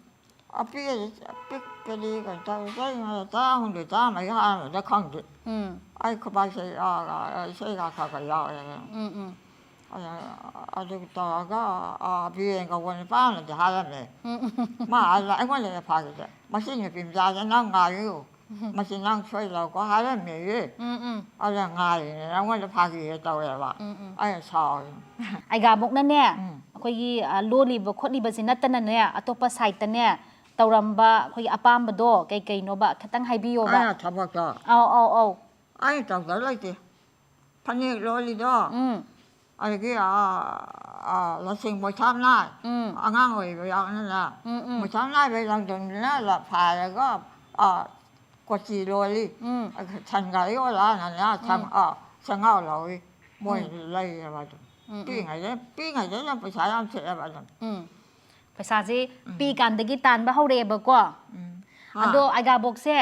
ꯑꯄꯤꯛ-, ꯑꯄꯤꯛꯄꯗꯤ ꯀꯩꯅꯣ ꯇꯧꯋꯦ, ꯆꯍꯤ ꯇꯔꯥꯍꯨꯝꯗꯣꯏ, ꯇꯔꯥꯃꯔꯤ ꯍꯥꯏꯔꯝꯕꯗ ꯈꯪꯗꯦ꯫ ꯎꯝ꯫ ꯑꯩ ꯈꯨꯕꯥꯛꯁꯦ, ꯑ, ꯑ, ꯏꯁꯩꯒ ꯈꯔ ꯈꯔ ꯌꯥꯎꯋꯦ꯫ ꯎꯝ, ꯎꯝ꯫ ꯑꯗ, ꯑꯗꯨ ꯇꯧꯔꯒ, ꯑ, ꯕꯤꯔꯦꯟ ꯀꯧꯕ ꯅꯨꯄꯥ ꯑꯃꯅꯗꯤ ꯍꯥꯏꯔꯝꯃꯦ꯫ ꯎꯝ, ꯎꯝ꯫ ꯃꯥ ꯑꯩꯉꯣꯟꯗ ꯐꯥꯒꯤꯗ, "ꯃꯁꯤ ꯅꯨꯄꯤ ꯃꯆꯥꯁꯦ ꯅꯪ ꯉꯥꯏꯌꯨ꯫ ꯎꯝ꯫ ꯃꯁꯤ ꯅꯪ ꯁꯣꯏꯗꯧꯀꯣ" ꯍꯥꯏꯔꯝꯃꯦꯌꯦ꯫ ꯎꯝ, ꯎꯝ꯫ ꯑꯗ ꯉꯥꯏꯔꯤꯅꯦ, ꯑꯩꯉꯣꯟꯗ ꯐꯥꯒꯤꯒ ꯇꯧꯋꯦꯕ꯫ ꯎꯝ, ꯎꯝ꯫ ꯑꯩꯅ ꯁꯥꯎꯔꯤꯅꯦ꯫ ꯑꯩꯒꯥꯕꯣꯛꯅꯅꯦ, ꯎꯝ꯫ ꯑꯩꯈꯣꯏꯒꯤ, ꯑ, ꯂꯣꯜꯂꯤꯕ ꯈꯣꯠꯂꯤꯕꯁꯤ ꯅꯠꯇꯅꯅꯦ, ꯑꯇꯣꯞꯄ ꯁꯥꯏꯠꯇꯅꯦ, ꯇꯧꯔꯝꯕ ꯑꯩꯈꯣꯏꯒꯤ ꯑꯄꯥꯝꯕꯗꯣ ꯀꯩ ꯀꯩꯅꯣꯕ ꯈꯤꯇꯪ ꯍꯥꯏꯕꯤꯌꯣꯕ꯫ ꯑꯩꯅ ꯊꯕꯛꯇꯣ꯫ ꯑꯧ, ꯑꯧ, ꯑꯧ꯫ ꯑꯩꯅ ꯇꯧꯗꯕ ꯂꯩꯇꯦ꯫ ꯐꯅꯦꯛ ꯂꯣꯜꯂꯤꯗꯣ꯫ ꯎꯝ꯫ ꯑꯗꯒꯤ, ꯑ, ꯑ, ꯂꯁꯤꯡ ꯃꯣꯏꯊꯥꯞ ꯅꯥꯏ꯫ ꯎꯝ꯫ ꯑꯉꯥꯡ ꯑꯣꯏꯔꯤꯕ ꯌꯥꯎꯅꯅ꯫ ꯎꯝ, ꯎꯝ꯫ ꯃꯣꯏꯊꯥꯞ ꯅꯥꯏꯕꯩ ꯂꯪꯗꯝꯗꯨꯅ ꯂ-, ꯐꯥꯔꯒ, ꯑ, ꯀꯣꯆꯤ ꯂꯣꯜꯂꯤ꯫ ꯎꯝ꯫ ꯑ, ꯁꯟ ꯒꯥꯔꯤ ꯑꯣꯂꯥꯅꯅ ꯁꯟ-, ꯎꯝ꯫ ꯑ, ꯁꯦꯡꯒꯥꯎ ꯂꯧꯏ꯫ ꯃꯣꯏ ꯎꯝ꯫ ꯂꯩꯌꯦꯕ ꯑꯗꯨꯝ꯫ ꯎꯝ, ꯎꯝ꯫ ꯄꯤꯛꯏꯉꯩꯗ, ꯄꯤꯛꯏꯉꯩꯗ ꯑꯗꯨꯝ ꯄꯩꯁꯥ ꯌꯥꯝ ꯊꯣꯛꯑꯦꯕ ꯑꯗꯨꯝ꯫ ꯎꯝ꯫ ꯄꯩꯁꯥꯁꯦ ꯎꯝ꯫ ꯄꯤꯛꯏꯀꯥꯟꯗꯒꯤ ꯇꯥꯟꯕ ꯍꯧꯔꯛꯑꯦꯕꯀꯣ꯫ ꯎꯝ꯫ ꯍꯥ? ꯑꯗꯣ ꯑꯩꯒꯥꯕꯣꯛꯁꯦ,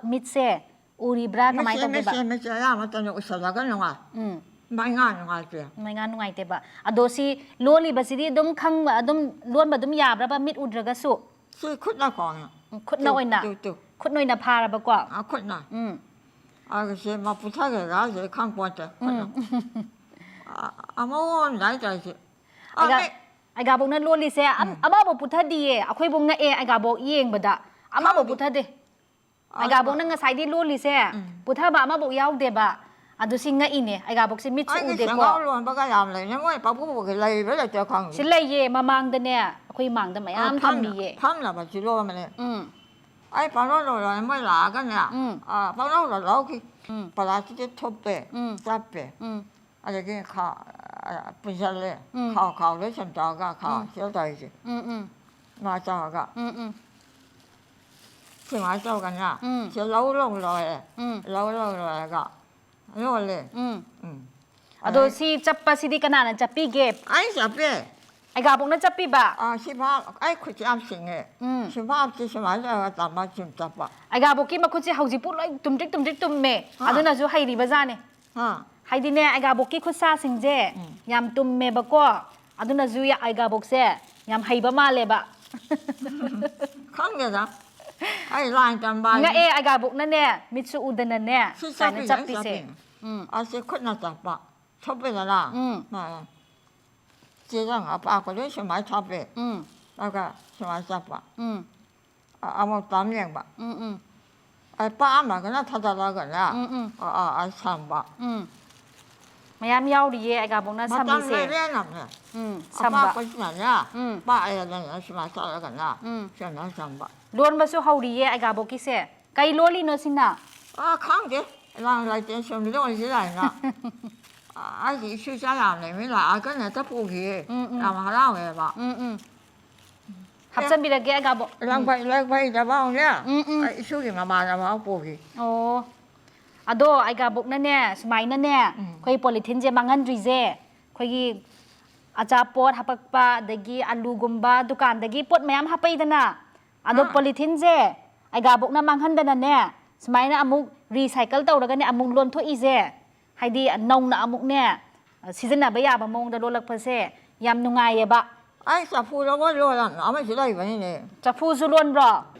ꯃꯤꯠꯁꯦ ꯎꯔꯤꯕ꯭ꯔꯥ? ꯀꯃꯥꯏꯅ ꯃꯤꯠꯁꯦ, ꯇꯧꯒꯦꯕ? ꯃꯤꯠꯁꯦ, ꯃꯤꯠꯁꯦ ꯑꯌꯥꯝꯕ ꯃꯇꯝꯗ ꯎꯏꯁꯜꯂꯒ ꯅꯨꯡꯉꯥꯏ꯫ ꯎꯝ꯫ ꯃꯥꯏ ꯉꯥ ꯅꯨꯡꯉꯥꯏꯇꯦ꯫ ꯃꯥꯏ ꯉꯥ ꯅꯨꯡꯉꯥꯏꯇꯦꯕ꯫ ꯑꯗꯣ ꯁꯤ ꯂꯣꯜꯂꯤꯕꯁꯤꯗꯤ ꯑꯗꯨꯝ ꯈꯪꯕ, ꯑꯗꯨꯝ ꯂꯣꯟꯕ ꯑꯗꯨꯝ ꯌꯥꯕ꯭ꯔꯕ, ꯃꯤꯠ ꯎꯗ꯭ꯔꯒꯁꯨ? ꯁꯤ ꯈꯨꯠꯅ ꯈꯣꯡꯉꯦ꯫ ꯎꯝ, ꯈꯨꯠꯅ ꯇꯨ, ꯑꯣꯏꯅ? Two, two. ꯈꯨꯠꯅ ꯑꯣꯏꯅ ꯐꯥꯔꯕꯀꯣ? ꯑꯥ, ꯈꯨꯠꯅ꯫ ꯎꯝ꯫ ꯑꯗꯨ ꯁꯤ ꯃꯥ ꯄꯨꯊꯒꯦꯔꯥ ꯁꯤ ꯈꯪꯄꯣꯟꯇꯦ, ꯈꯨꯠꯅ꯫ ꯎꯝ꯫ ꯑ-, ꯑꯃꯑꯣꯟ ꯂꯥꯏ ꯇꯧꯔꯤꯁꯦ꯫ ꯑ, ꯑꯩꯒ-, ꯃꯤ ꯑꯩꯒꯥꯕꯣꯛꯅ ꯂꯣꯜꯂꯤꯁꯦ ꯑꯝ-, ꯎꯝ꯫ ꯑꯃꯐꯥꯎ ꯄꯨꯊꯗꯤꯌꯦ꯫ ꯑꯩꯈꯣꯏꯕꯨ ꯉꯛꯑꯦ ꯑꯩꯒꯥꯕꯣꯛ ꯌꯦꯡꯕꯗ꯫ ꯑꯃꯐꯥꯎ ꯈꯪꯗꯦ꯫ ꯄꯨꯊꯗꯦ꯫ ꯑ, ꯑꯩꯒꯥꯕꯣꯛꯅ ꯉꯁꯥꯏꯗꯤ ꯂꯣꯜꯂꯤꯁꯦ, ꯎꯝ꯫ ꯄꯨꯊꯕ ꯑꯃꯐꯥꯎ ꯌꯥꯎꯗꯦꯕ꯫ ꯑꯗꯨ ꯁꯤ ꯉꯛꯏꯅꯦ, ꯑꯩꯒꯥꯕꯣꯛꯁꯦ ꯃꯤꯠꯁꯨ ꯑꯩꯒꯤ ꯎꯗꯦꯀꯣ꯫ ꯁꯦꯡꯒꯥꯎ ꯂꯣꯟꯕꯒ ꯌꯥꯝ ꯂꯩꯅꯦ, ꯃꯣꯏ ꯄꯥꯕꯨꯡꯒꯤ ꯂꯩꯕ ꯂꯩꯇ꯭ꯔꯥ ꯈꯪꯗꯦ꯫ ꯁꯤ ꯂꯩꯌꯦ, ꯃꯃꯥꯡꯗꯅꯦ ꯑꯩꯈꯣꯏ ꯃꯥꯡꯗ ꯃꯌꯥꯝ ꯐꯝꯅ- ꯊꯝꯃꯤꯌꯦ꯫ ꯐꯝꯅꯕꯁꯨ ꯂꯣꯟꯕꯅꯦ꯫ ꯎꯝ꯫ ꯑꯩ ꯄꯥꯡꯂꯧ ꯂꯧꯔꯣꯏ, ꯃꯣꯏ ꯂꯥꯛꯑꯒꯅꯦ꯫ ꯎꯝ꯫ ꯑꯥ, ꯄꯥꯡꯂꯧꯗ ꯂꯧꯈꯤ꯫ ꯎꯝ꯫ ꯄꯂꯥꯁꯇꯤꯛꯇ ꯊꯨꯞꯄꯦ꯫ ꯎꯝ꯫ ꯆꯞꯄꯦ꯫ ꯎꯝ꯫ ꯑꯗꯒꯤ ꯈꯥ-, ꯑ, ꯄꯨꯟꯁꯤꯜꯂꯦ꯫ ꯎꯝ꯫ ꯈꯥꯎ ꯈꯥꯎꯗ ꯁꯨꯝ ꯇꯧꯔꯒ ꯈꯥꯎ ꯎꯝ꯫ ꯁꯤꯗ ꯇꯧꯔꯤꯁꯦ꯫ ꯎꯝ, ꯎꯝ꯫ ꯃꯥ ꯇꯧꯔꯒ꯫ ꯎꯝ, ꯎꯝ꯫ ꯁꯨꯃꯥꯏꯅ ꯇꯧꯔꯒꯅꯦ꯫ ꯎꯝ꯫ ꯁꯤ ꯂꯧ ꯂꯧ ꯂꯣꯏꯔꯦ꯫ ꯎꯝ꯫ ꯂꯧ ꯂꯧ ꯂꯣꯏꯔꯒ ꯂꯣꯜꯂꯦ꯫ ꯎꯝ꯫ ꯎꯝ꯫ ꯑꯗꯣ ꯑꯗꯩ ꯁꯤ ꯆꯞꯄꯁꯤꯗꯤ ꯀꯅꯥꯅ ꯆꯞꯄꯤꯒꯦ? ꯑꯩ ꯆꯞꯄꯦ꯫ ꯑꯩꯒꯥꯕꯣꯛꯅ ꯆꯞꯄꯤꯕ? ꯑꯥ, ꯁꯤ ꯐꯥ-, ꯑꯩ ꯈꯨꯠꯁꯦ ꯌꯥꯝ ꯁꯤꯡꯉꯦ꯫ ꯎꯝ꯫ ꯁꯤ ꯐꯥꯕꯁꯤ ꯁꯨꯃꯥꯏꯅ ꯇꯧꯔꯒ ꯇꯝꯃ ꯁꯨꯝ ꯆꯞꯄ꯫ ꯑꯩꯒꯥꯕꯣꯛꯀꯤ ꯃꯈꯨꯠꯁꯦ ꯍꯧꯖꯤꯛꯄꯨ ꯂꯣꯏ ꯇꯨꯝꯗ꯭ꯔꯤꯛ ꯇꯨꯝꯗ꯭ꯔꯤꯛ ꯇꯨꯝꯃꯦ꯫ ꯑꯥ꯫ ꯑꯗꯨꯅꯁꯨ ꯍꯩꯔꯤꯕ ꯖꯥꯠꯅꯦ꯫ ꯑꯥ꯫ ꯍꯥꯏꯗꯤꯅꯦ, ꯑꯩꯒꯥꯕꯣꯛꯀꯤ ꯈꯨꯠꯁꯥꯁꯤꯡꯁꯦ ꯎꯝ꯫ ꯌꯥꯝ ꯇꯨꯝꯃꯦꯕꯀꯣ꯫ ꯑꯗꯨꯅꯁꯨ ꯌꯥ-, ꯑꯩꯒꯥꯕꯣꯛꯁꯦ ꯌꯥꯝ ꯍꯩꯕ ꯃꯥꯜꯂꯦꯕ꯫ ꯈꯪꯗꯦꯗ꯫ ꯑꯩ ꯂꯥꯏꯟ ꯇꯝꯕ ꯍꯥꯏꯁꯦ꯫ ꯉꯛꯑꯦ, ꯑꯩꯒꯥꯕꯣꯛꯅꯅꯦ, ꯃꯤꯠꯁꯨ ꯎꯗꯅꯅꯦ, ꯁꯤ ꯁꯨꯃꯥꯏꯅ ꯆꯞꯄꯤꯅꯦ, ꯆꯞꯄꯤꯁꯦ꯫ ꯆꯞꯄꯤꯅꯦ꯫ ꯎꯝ꯫ ꯑꯁꯤ ꯈꯨꯠꯅ ꯆꯞꯄ꯫ ꯊꯨꯞꯄꯦꯗꯅ꯫ ꯎꯝ꯫ ꯑꯥ꯫ ꯆꯦꯔꯪ ꯑꯄꯥꯛꯄꯗꯣ ꯁꯨꯃꯥꯏꯅ ꯊꯝꯃꯦ꯫ ꯎꯝ꯫ ꯑꯗꯨꯒ ꯁꯨꯃꯥꯏꯅ ꯆꯞꯄ꯫ ꯎꯝ꯫ ꯑ-, ꯑꯃꯨꯛ ꯇꯝ ꯌꯦꯡꯕ꯫ ꯎꯝ, ꯎꯝ꯫ ꯑꯩ ꯄꯥꯛꯑꯝꯃꯒꯅ ꯊꯥꯗꯠꯂꯒꯅꯦ꯫ ꯎꯝ, ꯎꯝ꯫ ꯑ, ꯑ, ꯑ, ꯁꯝꯕ꯫ ꯎꯝ꯫ ꯃꯌꯥꯝ ꯌꯥꯎꯔꯤꯌꯦ ꯑꯩꯒꯥꯕꯣꯛꯅ ꯃꯇꯝ ꯁꯝꯃꯤꯁꯦ꯫ ꯂꯩꯔꯦꯅꯅꯦ꯫ ꯎꯝ, ꯁꯝꯕ꯫ ꯑꯄꯥꯛꯄꯁꯤꯅꯅꯦ꯫ ꯎꯝ꯫ ꯄꯥꯛꯑꯦꯗꯅ ꯁꯨꯃꯥꯏꯅ ꯇꯧꯔꯒꯅꯦ꯫ ꯎꯝ꯫ ꯁꯨꯃꯥꯏꯅ ꯁꯝꯕ꯫ ꯂꯣꯟꯕꯁꯨ ꯍꯧꯔꯤꯌꯦ ꯑꯩꯒꯥꯕꯣꯛꯀꯤꯁꯦ꯫ ꯀꯩ ꯂꯣꯜꯂꯤꯅꯣ ꯁꯤꯅ? ꯑ, ꯈꯪꯗꯦ꯫ ꯂꯥꯡ ꯂꯩꯇꯦ꯫ ꯁꯨꯝ ꯂꯣꯟꯁꯤ ꯂꯥꯏꯅ꯫ ꯑ, ꯑꯩꯒꯤ ꯏꯁꯨ ꯏꯆꯥ ꯌꯥꯝ ꯂꯩꯕꯅꯤꯅ ꯂꯥꯛꯑꯒꯅ ꯍꯦꯛꯇ ꯄꯨꯈꯤꯌꯦ꯫ ꯎꯝ, ꯎꯝ꯫ ꯌꯥꯝ ꯍꯔꯥꯎꯋꯦꯕ꯫ ꯎꯝ, ꯎꯝ꯫ ꯍꯥꯞꯆꯟꯕꯤꯔꯒꯦ ꯑꯩꯒꯥꯕꯣꯛ꯫ ꯎꯝ꯫ ꯂꯪꯐꯩ, ꯂꯪꯐꯩꯗ ꯐꯥꯎꯅꯦ꯫ ꯎꯝ, ꯎꯝ꯫ ꯑꯩ ꯏꯁꯨꯒꯤ ꯃꯃꯥꯟꯅꯕ ꯑꯃ ꯄꯨꯈꯤ꯫ ꯑꯣ꯫ ꯑꯗꯣ ꯑꯩꯒꯥꯕꯣꯛꯅꯅꯦ, ꯁꯨꯃꯥꯏꯅꯅꯦ, ꯎꯝ꯫ ꯑꯩꯈꯣꯏ ꯄꯣꯂꯤꯊꯤꯟꯁꯦ ꯃꯥꯡꯍꯟꯗ꯭ꯔꯤꯁꯦ, ꯑꯩꯈꯣꯏꯒꯤ ꯑꯆꯥꯄꯣꯠ ꯍꯥꯄꯛꯄ, ꯑꯗꯒꯤ ꯑꯂꯨꯒꯨꯝꯕ, ꯗꯨꯀꯥꯟꯗꯒꯤ ꯄꯣꯠ ꯃꯌꯥꯝ ꯍꯥꯄꯛꯏꯗꯅ, ꯑꯗꯣ ꯑꯥ꯫ ꯄꯣꯂꯤꯊꯤꯟꯁꯦ ꯑꯩꯒꯥꯕꯣꯛꯅ ꯃꯥꯡꯍꯟꯗꯅꯅꯦ, ꯁꯨꯃꯥꯏꯅ ꯑꯃꯨꯛ recycle ꯇꯧꯔꯒꯅꯦ ꯑꯃꯨꯛ ꯂꯣꯟꯊꯣꯛꯏꯁꯦ, ꯍꯥꯏꯗꯤ ꯅꯧꯅ ꯑꯃꯨꯛꯅꯦ, ꯁꯤꯖꯤꯟꯅꯕ ꯌꯥꯕ ꯃꯑꯣꯡꯗ ꯂꯣꯜꯂꯛꯄꯁꯦ ꯌꯥꯝ ꯅꯨꯡꯉꯥꯏꯌꯦꯕ꯫ ꯑꯩ ꯆꯐꯨꯗ ꯂꯣꯏ ꯂꯣꯜꯂꯝꯅꯦ, ꯑꯃꯁꯨ ꯂꯩꯕꯅꯤꯅꯦ꯫ ꯆꯐꯨꯁꯨ ꯂꯣꯟꯕ꯭ꯔꯣ?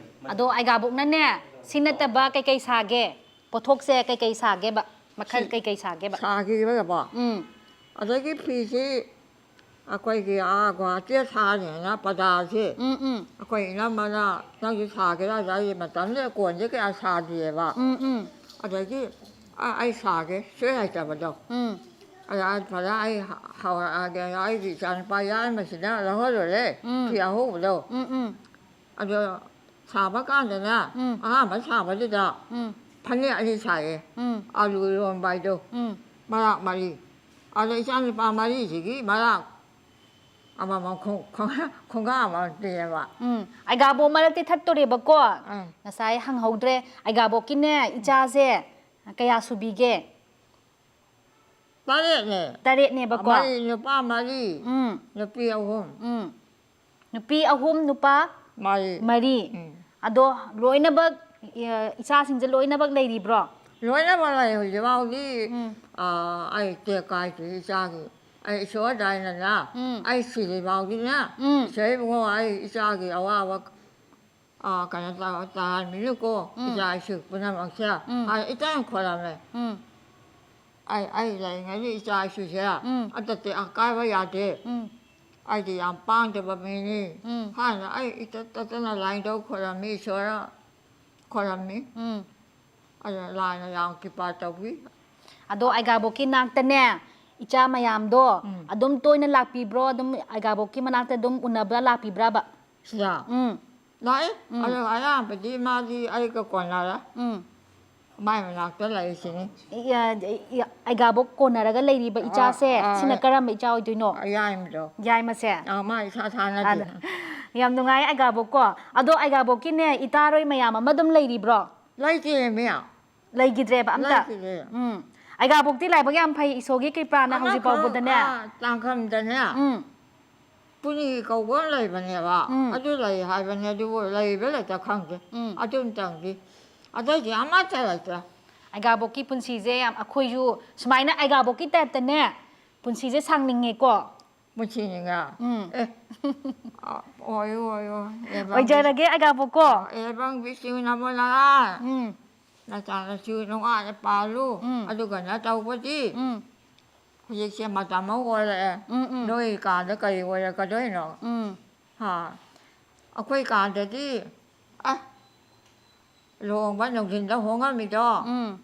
ꯑꯗꯣ ꯑꯩꯒꯥꯕꯣꯛꯅꯅꯦ, ꯁꯤ ꯅꯠꯇꯕ ꯀꯩꯀꯩ ꯁꯥꯒꯦ? ꯄꯣꯠꯊꯣꯛꯁꯦ ꯀꯩꯀꯩ ꯁꯥꯒꯦꯕ? ꯃꯈꯜ ꯁꯤ ꯀꯩꯀꯩ ꯁꯥꯒꯦꯕ? ꯁꯥꯈꯤꯕꯗꯀꯣ꯫ ꯎꯝ꯫ ꯑꯗꯒꯤ ꯐꯤꯁꯤ ꯑꯩꯈꯣꯏꯒꯤ ꯑꯥ ꯒꯨꯋꯥꯍꯥꯇꯤꯗ ꯁꯥꯔꯤꯅꯤꯅ ꯄꯗꯥꯁꯦ꯫ ꯎꯝ, ꯎꯝ꯫ ꯑꯩꯈꯣꯏ ꯏꯅꯝꯃꯅ ꯅꯪꯁꯨ ꯁꯥꯒꯦꯔꯥ ꯍꯥꯏꯔꯦ, ꯑꯩ ꯃꯇꯝꯗꯨꯗ ꯀꯣꯟꯁꯦ ꯀꯌꯥ ꯁꯥꯗꯦꯕ꯫ ꯎꯝ, ꯎꯝ꯫ ꯑꯗꯒꯤ ꯑ, ꯑꯩ ꯁꯥꯒꯦ ꯁꯨꯛꯍꯩ ꯍꯩꯇꯕꯗꯣ꯫ ꯎꯝ꯫ ꯑꯗ ꯑꯩ ꯐꯖꯅ ꯑꯩ ꯍ-, ꯍꯧꯔꯛꯑꯒꯦ꯫ ꯑꯗ ꯑꯩꯒꯤ ꯏꯆꯥꯅꯨꯄꯥ ꯌꯥꯏꯃꯁꯤꯅ ꯂꯧꯍꯜꯂꯨꯔꯦ ꯎꯝ꯫ ꯐꯤ ꯑꯍꯧꯕꯗꯣ꯫ ꯎꯝ, ꯎꯝ꯫ ꯑꯗꯣ ꯁꯥꯕ ꯀꯥꯟꯗꯅꯦ ꯎꯝ꯫ ꯑꯍꯥꯟꯕ ꯁꯥꯕꯗꯨꯗ ꯎꯝ꯫ ꯐꯅꯦꯛ ꯑꯅꯤ ꯁꯥꯏꯌꯦ꯫ ꯎꯝ꯫ ꯑꯥꯂꯨ ꯏꯔꯣꯟꯕ ꯍꯥꯏꯗꯣ꯫ ꯎꯝ꯫ ꯃꯔꯥꯛ ꯃꯔꯤ꯫ ꯑꯗ ꯏꯆꯥꯅꯨꯄꯥ ꯃꯔꯤꯁꯤꯒꯤ ꯃꯔꯥꯛ ꯑꯃꯃꯝ ꯈꯣꯡ-, ꯈꯣꯡ-, ꯈꯣꯡꯒꯥ ꯑꯃꯃꯝ ꯄꯤꯌꯦꯕ꯫ ꯎꯝ꯫ ꯑꯩꯒꯥꯕꯣꯛ ꯃꯔꯛꯇꯤ ꯊꯠꯇꯣꯔꯦꯕꯀꯣ꯫ ꯑꯥ꯫ ꯉꯁꯥꯏ ꯍꯪꯍꯧꯗ꯭ꯔꯦ꯫ ꯑꯩꯒꯥꯕꯣꯛꯀꯤꯅꯦ ꯏꯆꯥꯁꯦ ꯀꯌꯥ ꯁꯨꯕꯤꯒꯦ? ꯇꯔꯦꯠꯅꯦ꯫ ꯇꯔꯦꯠꯅꯦꯕꯀꯣ? ꯃꯔꯤ ꯅꯨꯄꯥ ꯃꯔꯤ, ꯎꯝ꯫ ꯅꯨꯄꯤ ꯑꯍꯨꯝ꯫ ꯎꯝ꯫ ꯅꯨꯄꯤ ꯑꯍꯨꯝ, ꯅꯨꯄꯥ ꯃꯔꯤ꯫ ꯃꯔꯤ꯫ ꯎꯝ꯫ ꯑꯗꯣ ꯂꯣꯏꯅꯃꯛ, ꯑ, ꯏꯆꯥꯁꯤꯡꯁꯦ ꯂꯣꯏꯅꯃꯛ ꯂꯩꯔꯤꯕ꯭ꯔꯣ? ꯂꯣꯏꯅꯃꯛ ꯂꯩ꯫ ꯍꯧꯖꯤꯛ ꯐꯥꯎꯗꯤ, ꯎꯝ꯫ ꯑ, ꯑꯩ ꯇꯦꯛ ꯀꯥꯏꯗ꯭ꯔꯤ ꯏꯆꯥꯒꯤ꯫ ꯑꯩ ꯏꯁꯣꯔꯗ ꯑꯩꯅꯅꯦ, ꯎꯝ꯫ ꯑꯩ ꯁꯤꯗ꯭ꯔꯤ ꯐꯥꯎꯗꯤꯅꯦ, ꯎꯝ꯫ ꯏꯁꯣꯔ ꯏꯕꯨꯡꯉꯣ, ꯑꯩ ꯏꯆꯥꯒꯤ ꯑꯋꯥꯕ ꯑꯥ, ꯀꯩꯅꯣ ꯇꯧ-, ꯇꯥꯍꯟꯕꯤꯅꯨꯀꯣ, ꯎꯝ꯫ ꯏꯆꯥ ꯏꯁꯨ ꯄꯨꯝꯅꯃꯛꯁꯦ꯫ ꯎꯝ꯫ ꯍꯥꯏ, ꯏꯆꯥꯅ ꯈꯣꯏꯔꯝꯃꯦ꯫ ꯎꯝ꯫ ꯑꯩ, ꯑꯩ ꯂꯩꯔꯤꯉꯩꯗ ꯏꯆꯥ ꯏꯁꯨꯁꯦ ꯎꯝ꯫ ꯑꯃꯠꯇ ꯑꯀꯥꯏꯕ ꯌꯥꯗꯦ꯫ ꯎꯝ꯫ ꯑꯩꯗꯤ ꯌꯥꯝ ꯄꯥꯡꯗꯕ ꯃꯤꯅꯤ꯫ ꯎꯝ꯫ ꯍꯥꯏꯅ ꯑꯩ ꯏꯇꯠ ꯇꯠꯇꯅ ꯂꯥꯏꯅꯤꯡꯊꯧ ꯈꯣꯏꯔꯝꯃꯤ, ꯏꯁꯣꯔ ꯈꯣꯏꯔꯝꯃꯤ꯫ ꯎꯝ꯫ ꯑꯗꯨꯅ ꯂꯥꯏꯅ ꯌꯥꯝ ꯀ꯭ꯔꯤꯄꯥ ꯇꯧꯕꯤ꯫ ꯑꯗꯣ ꯑꯩꯒꯥꯕꯣꯛꯀꯤ ꯅꯥꯛꯇꯅꯦ, ꯏꯆꯥ ꯃꯌꯥꯝꯗꯣ ꯎꯝ꯫ ꯑꯗꯨꯝ ꯇꯣꯏꯅ ꯂꯥꯛꯄꯤꯕ꯭ꯔꯣ? ꯑꯗꯨꯝ ꯑꯩꯒꯥꯕꯣꯛꯀꯤ ꯃꯅꯥꯛꯇ ꯑꯗꯨꯝ ꯎꯅꯕ ꯂꯥꯛꯄꯤꯕ꯭ꯔꯕ? ꯁꯤꯗ? ꯎꯝ꯫ ꯂꯥꯛꯏ꯫ ꯎꯝ꯫ ꯑꯗꯣ ꯑꯌꯥꯝꯕꯗꯤ ꯃꯥꯗꯤ ꯑꯩꯒ ꯀꯣꯟꯅꯔꯦ꯫ ꯎꯝ꯫ ꯃꯥꯏ ꯃꯅꯥꯛꯇ ꯂꯩꯔꯤꯁꯤꯅꯤ꯫ ꯏ-, ꯑ, ꯏ-, ꯑꯩꯒꯥꯕꯣꯛ ꯀꯣꯟꯅꯔꯒ ꯂꯩꯔꯤꯕ ꯑꯥ, ꯏꯆꯥꯁꯦ, ꯑꯥ, ꯁꯤꯅ ꯀꯔꯝꯕ ꯏꯆꯥ ꯑꯣꯏꯗꯣꯏꯅꯣ? ꯌꯥꯏꯃꯗꯣ꯫ ꯌꯥꯏꯃꯁꯦ? ꯑꯥ, ꯃꯥ ꯏꯁꯥ ꯁꯥꯟꯅꯗꯦ꯫ ꯑꯗ, ꯌꯥꯝ ꯅꯨꯡꯉꯥꯏ ꯑꯩꯒꯥꯕꯣꯛꯀꯣ꯫ ꯑꯗꯣ ꯑꯩꯒꯥꯕꯣꯛꯀꯤꯅꯦ, ꯏꯇꯥꯔꯣꯏ ꯃꯌꯥꯝ ꯑꯃ ꯑꯗꯨꯝ ꯂꯩꯔꯤꯕ꯭ꯔꯣ? ꯂꯩꯇꯦꯃꯤ꯫ ꯂꯩꯈꯤꯗ꯭ꯔꯦꯕ ꯑꯝꯇ? ꯂꯩꯈꯤꯗ꯭ꯔꯦ꯫ ꯎꯝ꯫ ꯑꯩꯒꯥꯕꯣꯛꯇꯤ ꯂꯥꯏꯕꯛ ꯌꯥꯝ ꯐꯩ, ꯏꯁꯣꯔꯒꯤ ꯀ꯭ꯔꯤꯄꯥꯅ ꯑꯃꯈꯛ, ꯍꯧꯖꯤꯛ ꯐꯥꯎꯕꯗꯅꯦ꯫ ꯑꯥ, ꯇꯥꯡꯈꯝꯗꯅꯦ꯫ ꯎꯝ꯫ ꯄꯨꯅꯤ ꯀꯧꯕ ꯑꯃ ꯂꯩꯕꯅꯦꯕ꯫ ꯎꯝ꯫ ꯑꯗꯨ ꯂꯩ ꯍꯥꯏꯕꯅꯦ, ꯑꯗꯨꯕꯨ ꯂꯩꯕ ꯂꯩꯇ ꯈꯪꯗꯦ꯫ ꯎꯝ꯫ ꯑꯗꯨꯝꯇꯪꯗꯤ꯫ ꯑꯇꯩꯗꯤ ꯑꯃꯠꯇ ꯂꯩꯇ꯭ꯔꯦ꯫ ꯑꯩꯒꯥꯕꯣꯛꯀꯤ ꯄꯨꯟꯁꯤꯁꯦ ꯌꯥꯝ, ꯑꯩꯈꯣꯏꯁꯨ ꯁꯨꯃꯥꯏꯅ ꯑꯩꯒꯥꯕꯣꯛꯀꯤ ꯇꯥꯏꯞꯇꯅꯦ, ꯄꯨꯟꯁꯤꯁꯦ ꯁꯥꯡꯅꯤꯡꯉꯦꯀꯣ꯫ ꯄꯨꯟꯁꯤꯅꯤꯒ꯫ ꯎꯝ꯫ ꯑꯦ꯫ ꯑ, ꯑꯣꯏꯌꯨ, ꯑꯣꯏꯌꯨ꯫ ꯑꯦ, ꯕꯥꯕꯤ꯫ ꯑꯣꯏꯖꯔꯒꯦ, ꯑꯩꯒꯥꯕꯣꯛꯀꯣ꯫ ꯑꯦ, ꯕꯥꯕꯤ, ꯁꯤꯡꯅꯕ ꯂꯥꯛꯑ꯫ ꯎꯝ꯫ ꯅꯆꯥ ꯅꯁꯨ ꯅꯨꯡꯉꯥꯏꯅ ꯄꯥꯜꯂꯨ꯫ ꯎꯝ꯫ ꯑꯗꯨꯒ ꯅ ꯇꯧꯕꯗꯤ ꯎꯝ꯫ ꯍꯧꯖꯤꯛꯁꯦ ꯃꯇꯝ ꯑꯃ ꯑꯣꯏꯔꯛꯑꯦ꯫ ꯎꯝ, ꯎꯝ꯫ ꯅꯣꯏ ꯀꯥꯟꯗ ꯀꯔꯤ ꯑꯣꯏꯔꯛꯀꯗꯣꯏꯅꯣ? ꯎꯝ꯫ ꯍꯥ? ꯑꯩꯈꯣꯏ ꯀꯥꯟꯗꯗꯤ, ꯑ, ꯂꯨꯍꯣꯡꯕ ꯅꯨꯡꯊꯤꯟꯗ ꯍꯣꯡꯉꯝꯃꯤꯗꯣ꯫ ꯎꯝ꯫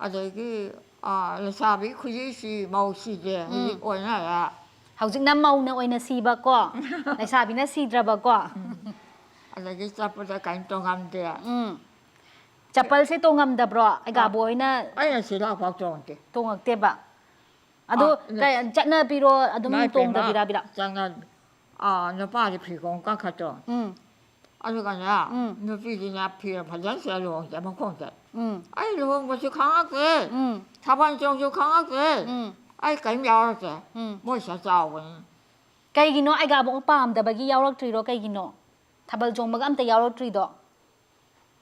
ꯑꯗꯒꯤ, ꯑꯥ, ꯂꯩꯁꯥꯕꯤ ꯈꯨꯖꯤꯁꯤ ꯃꯧ ꯁꯤꯗꯦ, ꯍꯧꯖꯤꯛ ꯑꯣꯟꯅꯔꯦ꯫ ꯍꯧꯖꯤꯛꯅ ꯃꯧꯅ ꯑꯣꯏꯅ ꯁꯤꯕꯀꯣ, ꯂꯩꯁꯥꯕꯤꯅ ꯁꯤꯗ꯭ꯔꯕꯀꯣ꯫ ꯑꯗꯒꯤ ꯆꯠꯄꯗ ꯀꯔꯤꯝ ꯇꯣꯡꯉꯝꯗꯦ꯫ ꯎꯝ꯫ ꯆꯄꯜꯁꯦ ꯇꯣꯡꯉꯝꯗꯕ꯭ꯔꯣ? ꯑꯩꯒꯥꯕꯣ ꯍꯣꯏꯅ ꯑꯩꯅ ꯁꯤꯂꯥꯛꯐꯥꯎ ꯇꯣꯡꯗꯦ꯫ ꯇꯣꯡꯉꯛꯇꯦꯕ꯫ ꯑꯗꯣ ꯑꯥ, ꯀꯩ-, ꯆꯠꯅꯕꯤꯔꯣ ꯑꯗꯨꯝ ꯏꯃꯥ ꯏꯕꯦꯝꯃ, ꯇꯣꯡꯗꯕꯤꯔꯥꯕꯤꯔꯥ? ꯆꯠꯅ-, ꯑꯥ, ꯅꯨꯄꯥꯗꯤ ꯐꯤꯈꯣꯡ ꯀꯥꯈꯠꯇꯣ꯫ ꯎꯝ꯫ ꯑꯗꯨꯒꯅꯦ, ꯎꯝ꯫ ꯅꯨꯄꯤꯗꯤꯅꯦ ꯐꯤ ꯐꯖꯅ ꯁꯦꯠꯂ ꯂꯨꯍꯣꯡꯗꯦ ꯃꯈꯣꯡꯗ꯫ ꯎꯝ꯫ ꯑꯩ ꯂꯨꯍꯣꯡꯕꯁꯨ ꯈꯪꯉꯛꯇ꯭ꯔꯦ꯫ ꯎꯝ꯫ ꯊꯥꯕꯜ ꯆꯣꯡꯁꯨ ꯈꯪꯉꯛꯇ꯭ꯔꯦ꯫ ꯎꯝ꯫ ꯑꯩ ꯀꯔꯤꯝ ꯌꯥꯎꯔꯛꯇ꯭ꯔꯦ꯫ ꯎꯝ꯫ ꯃꯣꯏ ꯁꯤꯗ ꯆꯥꯎꯕꯅꯤ꯫ ꯀꯩꯒꯤꯅꯣ ꯑꯩꯒꯥꯕꯣꯛꯅ ꯄꯥꯝꯗꯕꯒꯤ ꯌꯥꯎꯔꯛꯇ꯭ꯔꯤꯔꯣ? ꯀꯩꯒꯤꯅꯣ? ꯊꯥꯕꯜ ꯆꯣꯡꯕꯒ ꯑꯝꯇ ꯌꯥꯎꯔꯛꯇ꯭ꯔꯤꯗꯣ?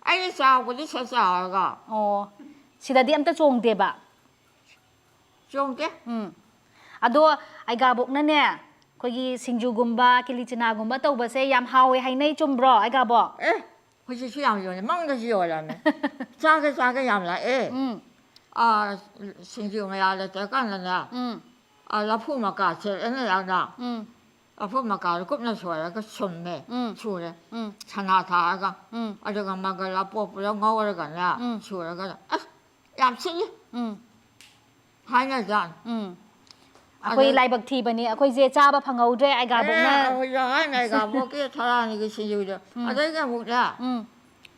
ꯑꯩꯅ ꯆꯥꯎꯕꯗꯤ ꯁꯤꯗ ꯆꯥꯎꯔꯒ꯫ ꯑꯣ꯫ ꯁꯤꯗꯗꯤ ꯑꯝꯇ ꯆꯣꯡꯗꯦꯕ? ꯆꯣꯡꯗꯦ꯫ ꯎꯝ꯫ ꯑꯗꯣ ꯑꯩꯒꯥꯕꯣꯛꯅꯅꯦ, ꯑꯩꯈꯣꯏꯒꯤ ꯁꯤꯡꯖꯨꯒꯨꯝꯕ, ꯀꯤꯂꯤꯆꯅꯥꯒꯨꯝꯕ ꯇꯧꯕꯁꯦ ꯌꯥꯝ ꯍꯥꯎꯋꯦ ꯍꯥꯏꯅꯩ, ꯆꯨꯝꯕ꯭ꯔꯣ, ꯑꯩꯒꯥꯕꯣꯛ? ꯑꯦ, ꯍꯧꯖꯤꯛꯁꯨ ꯌꯥꯝ ꯌꯣꯜꯂꯦ꯫ ꯃꯪꯗꯁꯨ ꯌꯣꯜꯂꯝꯃꯦ꯫ ꯆꯥꯒꯦ, ꯆꯥꯒꯦ ꯌꯥꯝ ꯂꯥꯛꯑꯦ꯫ ꯎꯝ꯫ ꯑꯥ, ꯁꯤꯡꯖꯨ ꯃꯌꯥ ꯂꯩꯇ꯭ꯔꯀꯥꯟꯗꯅꯦ, ꯎꯝ꯫ ꯑꯥ, ꯂꯐꯨ ꯃꯀꯥ ꯁꯦꯠꯂꯅꯤ ꯌꯥꯝꯅ꯫ ꯎꯝ꯫ ꯂꯐꯨ ꯃꯀꯥꯗꯣ ꯀꯨꯞꯅ ꯁꯣꯏꯔꯒ ꯁꯨꯝꯃꯦ, ꯎꯝ꯫ ꯁꯨꯔꯦ꯫ ꯎꯝ꯫ ꯁꯅꯥ ꯊꯥꯔꯒ꯫ ꯎꯝ꯫ ꯑꯗꯨꯒ ꯃꯪꯒꯜ ꯑꯄꯣꯞꯄꯗꯣ ꯉꯧꯔꯒꯅꯦ, ꯎꯝ꯫ ꯁꯨꯔꯒ, ꯑꯁ, ꯌꯥꯝ ꯁꯤꯠꯂꯤ꯫ ꯎꯝ꯫ ꯍꯥꯏꯅꯖꯥꯠꯅꯤ꯫ ꯎꯝ꯫ ꯑꯩꯈꯣꯏ ꯑꯗꯩ ꯂꯥꯏꯕꯛ ꯊꯤꯕꯅꯤ, ꯑꯩꯈꯣꯏꯁꯦ ꯆꯥꯕ ꯐꯪꯍꯧꯗ꯭ꯔꯦ, ꯑꯩꯒꯥꯕꯣꯛꯅ꯫ ꯑꯦ, ꯑꯩꯈꯣꯏꯁꯨ ꯍꯥꯏꯅ ꯑꯩꯒꯥꯕꯣꯛꯀꯤ ꯊꯔꯥꯅꯤꯒꯤ ꯁꯤꯡꯖꯨꯗꯣ꯫ ꯎꯝ꯫ ꯑꯗꯩꯗꯤ ꯑꯃꯨꯛꯅꯦ, ꯎꯝ꯫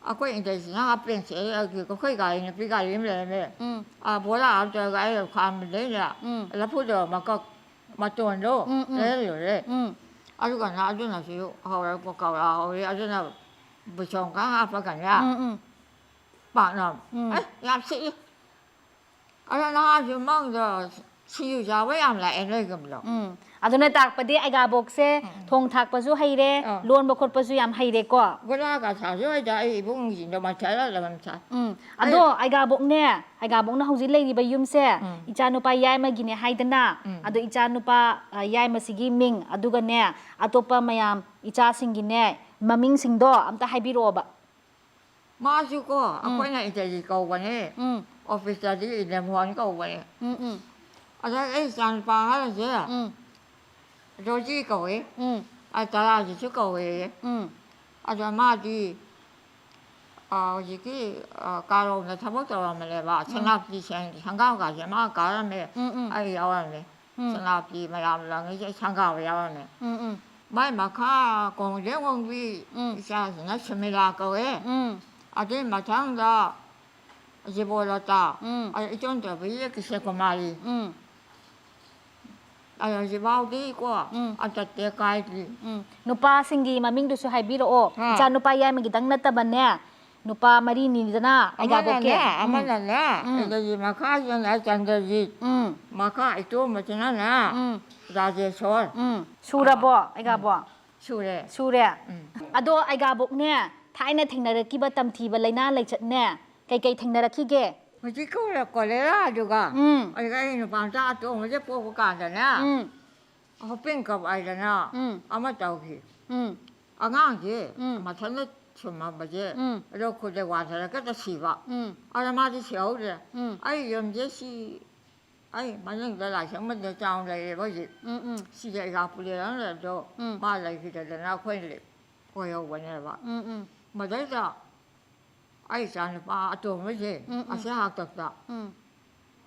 ꯑꯩꯈꯣꯏ ꯏꯟꯗꯁꯇ꯭ꯔꯤꯅ ꯍꯥꯞꯄꯦꯟ ꯁꯦꯠꯂꯦ, ꯑꯩꯈꯣꯏ ꯒꯥꯔꯤ, ꯅꯨꯄꯤ ꯒꯥꯔꯤ ꯑꯃ ꯂꯩꯔꯝꯃꯦ꯫ ꯎꯝ꯫ ꯑꯥ, ꯕꯣꯔꯥ ꯑꯃ ꯇꯧꯔꯒ ꯑꯩ ꯈꯥꯝꯕꯗꯩꯅꯦ, ꯎꯝ꯫ ꯂꯐꯨꯗꯣ ꯃꯀꯛ ꯃꯇꯣꯟꯗꯣ ꯎꯝ, ꯎꯝ꯫ ꯂꯩꯍꯜꯂꯨꯔꯦ꯫ ꯎꯝ꯫ ꯑꯗꯨꯒꯅ ꯑꯗꯨꯅꯁꯨ ꯍꯧꯔꯦ, ꯄꯀꯧꯔꯥ ꯍꯧꯔꯦ, ꯑꯗꯨꯅ ꯕꯨꯆꯣꯡ ꯈꯔ ꯍꯥꯞꯄꯒꯅꯦ, ꯎꯝ, ꯎꯝ꯫ ꯄꯥꯛꯅꯝ꯫ ꯎꯝ꯫ ꯑꯦ, ꯌꯥꯝ ꯁꯤꯠꯂꯤ꯫ ꯑꯗꯣ ꯅꯍꯥꯟꯁꯨ ꯃꯪꯗ ꯁꯤꯡꯖꯨ ꯆꯥꯕ ꯌꯥꯝ ꯂꯥꯛꯑꯦ ꯅꯣꯏꯒꯨꯝꯕꯗꯣ꯫ ꯎꯝ꯫ ꯑꯗꯨꯅ ꯇꯥꯛꯄꯗꯤ ꯑꯩꯒꯥꯕꯣꯛꯁꯦ ꯊꯣꯡ ꯊꯥꯛꯄꯁꯨ ꯍꯩꯔꯦ, ꯑꯥ꯫ ꯂꯣꯟꯕ ꯈꯣꯠꯄꯁꯨ ꯌꯥꯝ ꯍꯩꯔꯦꯀꯣ꯫ ꯒꯨꯂꯥꯒ ꯁꯥꯁꯨ ꯍꯩꯗ, ꯑꯩ ꯏꯕꯨꯡꯁꯤꯡꯗꯣ ꯃꯊꯦꯜ ꯑꯃ ꯁꯥꯏ꯫ ꯎꯝ꯫ ꯑꯗꯣ ꯑꯩꯒꯥꯕꯣꯛꯅꯦ, ꯑꯩꯒꯥꯕꯣꯛꯅ ꯍꯧꯖꯤꯛ ꯂꯩꯔꯤꯕ ꯌꯨꯝꯁꯦ ꯎꯝ꯫ ꯏꯆꯥꯅꯨꯄꯥ ꯌꯥꯏꯃꯒꯤꯅꯦ ꯍꯥꯏꯗꯅ, ꯎꯝ꯫ ꯑꯗꯣ ꯏꯆꯥꯅꯨꯄꯥ, ꯑ, ꯌꯥꯏꯃꯁꯤꯒꯤ ꯃꯤꯡ, ꯑꯗꯨꯒꯅꯦ ꯑꯇꯣꯞꯄ ꯃꯌꯥꯝ ꯏꯆꯥꯁꯤꯡꯒꯤꯅꯦ ꯃꯃꯤꯡꯁꯤꯡꯗꯣ ꯑꯝꯇ ꯍꯥꯏꯕꯤꯔꯛꯑꯣꯕ꯫ ꯃꯥꯁꯨꯀꯣ, ꯑꯩꯈꯣꯏꯅ ꯏꯇꯂꯤ ꯀꯧꯕꯅꯦ, ꯎꯝ꯫ ꯑꯣꯐꯤꯁꯇꯗꯤ ꯏꯟꯗꯃꯣꯍꯟ ꯀꯧꯕꯅꯦ꯫ ꯎꯝ, ꯎꯝ꯫ ꯑꯗ ꯑꯩ ꯏꯆꯥꯅꯨꯄꯥ ꯑꯍꯜꯁꯦ, ꯎꯝ꯫ ꯖꯣꯖꯤ ꯀꯧꯏ꯫ ꯎꯝ꯫ ꯑ, ꯇꯔꯥꯁꯤꯁꯨ ꯀꯧꯏ꯫ ꯎꯝ꯫ ꯑꯗ ꯃꯥꯗꯤ ꯍꯧꯖꯤꯛꯀꯤ ꯀꯥꯔꯣꯡꯗ ꯊꯕꯛ ꯇꯧꯔꯝꯕꯅꯦꯕ, ꯁꯅꯥꯄꯇꯤ ꯁꯪꯒꯥꯕꯒꯥꯁꯦ ꯃꯥ ꯀꯥꯔꯝꯃꯦ꯫ ꯎꯝ, ꯎꯝ꯫ ꯑꯩ ꯌꯥꯎꯔꯝꯃꯦ꯫ ꯎꯝ꯫ ꯁꯅꯥꯄꯇꯤ ꯃꯌꯥꯝ ꯂꯪꯉꯤꯁꯦ ꯁꯪꯒꯥꯕ ꯌꯥꯎꯔꯝꯃꯦ꯫ ꯎꯝ, ꯎꯝ꯫ ꯃꯥꯏ ꯃꯈꯥ ꯀꯣꯡꯖꯦꯡ ꯋꯥꯡꯕꯤ ꯎꯝ꯫ ꯏꯆꯥꯁꯤꯅ ꯁꯨꯃꯤꯂꯥ ꯀꯧꯋꯦ꯫ ꯎꯝ꯫ ꯑꯗꯨꯏ ꯃꯊꯪꯗ ꯖꯤꯕꯣꯂꯇꯥ, ꯎꯝ꯫ ꯑꯗ ꯏꯇꯣꯟ ꯇꯣꯟꯕꯤꯁꯦ ꯀꯤꯁꯦ ꯀꯨꯃꯥꯔꯤ꯫ ꯎꯝ꯫ ꯑꯗ ꯍꯧꯖꯤꯛꯐꯥꯎꯗꯤꯀꯣ ꯎꯝ꯫ ꯑꯇꯠꯇꯦ ꯀꯥꯏꯗ꯭ꯔꯤ꯫ ꯎꯝ꯫ ꯅꯨꯄꯥꯁꯤꯡꯒꯤ ꯃꯃꯤꯡꯗꯨꯁꯨ ꯍꯥꯏꯕꯤꯔꯛꯑꯣ꯫ ꯍꯥ꯫ ꯏꯆꯥ ꯅꯨꯄꯥ ꯌꯥꯏꯃꯒꯤꯗꯪ ꯅꯠꯇꯕꯅꯦ, ꯅꯨꯄꯥ ꯃꯔꯤꯅꯤꯗꯅ ꯑꯩꯒꯥꯕꯣꯛꯀꯤ꯫ ꯑꯃꯅꯅꯦ, ꯎꯝ꯫ ꯑꯃꯅꯅꯦ, ꯎꯝ꯫ ꯑꯗꯒꯤ ꯃꯈꯥꯁꯤꯅꯅꯦ ꯆꯟꯗ꯭ꯔꯖꯤꯠ, ꯎꯝ꯫ ꯃꯈꯥ ꯏꯇꯣꯝꯕꯁꯤꯅꯅꯦ ꯎꯝ꯫ ꯔꯥꯖꯦꯁꯣꯔ꯫ ꯎꯝ꯫ ꯁꯨꯔꯕꯣ, ꯎꯝ꯫ ꯑꯩꯒꯥꯕꯣꯛ? ꯁꯨꯔꯦ꯫ ꯁꯨꯔꯦ? ꯎꯝ꯫ ꯑꯗꯣ ꯑꯩꯒꯥꯕꯣꯛꯅꯦ, ꯊꯥꯏꯅ ꯊꯦꯡꯅꯔꯛꯈꯤꯕ ꯇꯝꯊꯤꯕ ꯂꯥꯏꯅꯥ ꯂꯥꯏꯆꯠꯅꯦ, ꯀꯩꯀꯩ ꯊꯦꯡꯅꯔꯛꯈꯤꯒꯦ? ꯍꯧꯖꯤꯛ ꯀꯣꯂꯦ-, ꯀꯣꯂꯦꯔꯥꯗꯨꯒ ꯎꯝ꯫ ꯑꯗꯨꯒ ꯑꯩ ꯅꯨꯄꯥ ꯃꯆꯥ ꯑꯇꯣꯝꯕꯁꯦ ꯄꯣꯛꯄ ꯀꯥꯟꯗꯅꯦ, ꯎꯝ꯫ ꯍꯣꯄꯤꯡ ꯀꯞ ꯍꯥꯏꯗꯅ ꯎꯝ꯫ ꯑꯃ ꯇꯧꯈꯤ꯫ ꯎꯝ꯫ ꯑꯉꯥꯡꯁꯦ ꯎꯝ꯫ ꯃꯊꯟꯇ ꯁꯨꯝꯃꯝꯕꯁꯦ ꯎꯝ꯫ ꯂꯧ ꯈꯨꯠꯇ ꯋꯥꯟꯊꯔꯒ ꯁꯤꯕ꯫ ꯎꯝ꯫ ꯑꯗ ꯃꯥꯗꯤ ꯁꯤꯍꯧꯗ꯭ꯔꯦ꯫ ꯎꯝ꯫ ꯑꯩ ꯌꯨꯝꯁꯦ ꯁꯤ ꯑꯩ ꯃꯅꯤꯡꯗ ꯂꯥꯏꯁꯪ ꯑꯃꯗ ꯆꯥꯎꯅ ꯂꯩꯔꯦꯕ ꯍꯧꯖꯤꯛ꯫ ꯎꯝ, ꯎꯝ꯫ ꯁꯤꯗ ꯑꯩꯒꯥ ꯄꯨꯂꯦꯟ ꯑꯃ ꯂꯩꯕꯗꯣ ꯎꯝ꯫ ꯃꯥ ꯂꯩꯈꯤꯗꯗꯅ ꯑꯩꯈꯣꯏꯅ ꯂꯩ-, ꯑꯣꯏꯍꯧꯕꯅꯦꯕ꯫ ꯎꯝ, ꯎꯝ꯫ ꯃꯗꯩꯗ ꯑꯩ ꯏꯆꯥꯅꯨꯄꯥ ꯑꯇꯣꯝꯕꯁꯦ ꯎꯝ, ꯎꯝ꯫ ꯑꯁꯤ ꯍꯥꯛꯇꯛꯇ ꯎꯝ꯫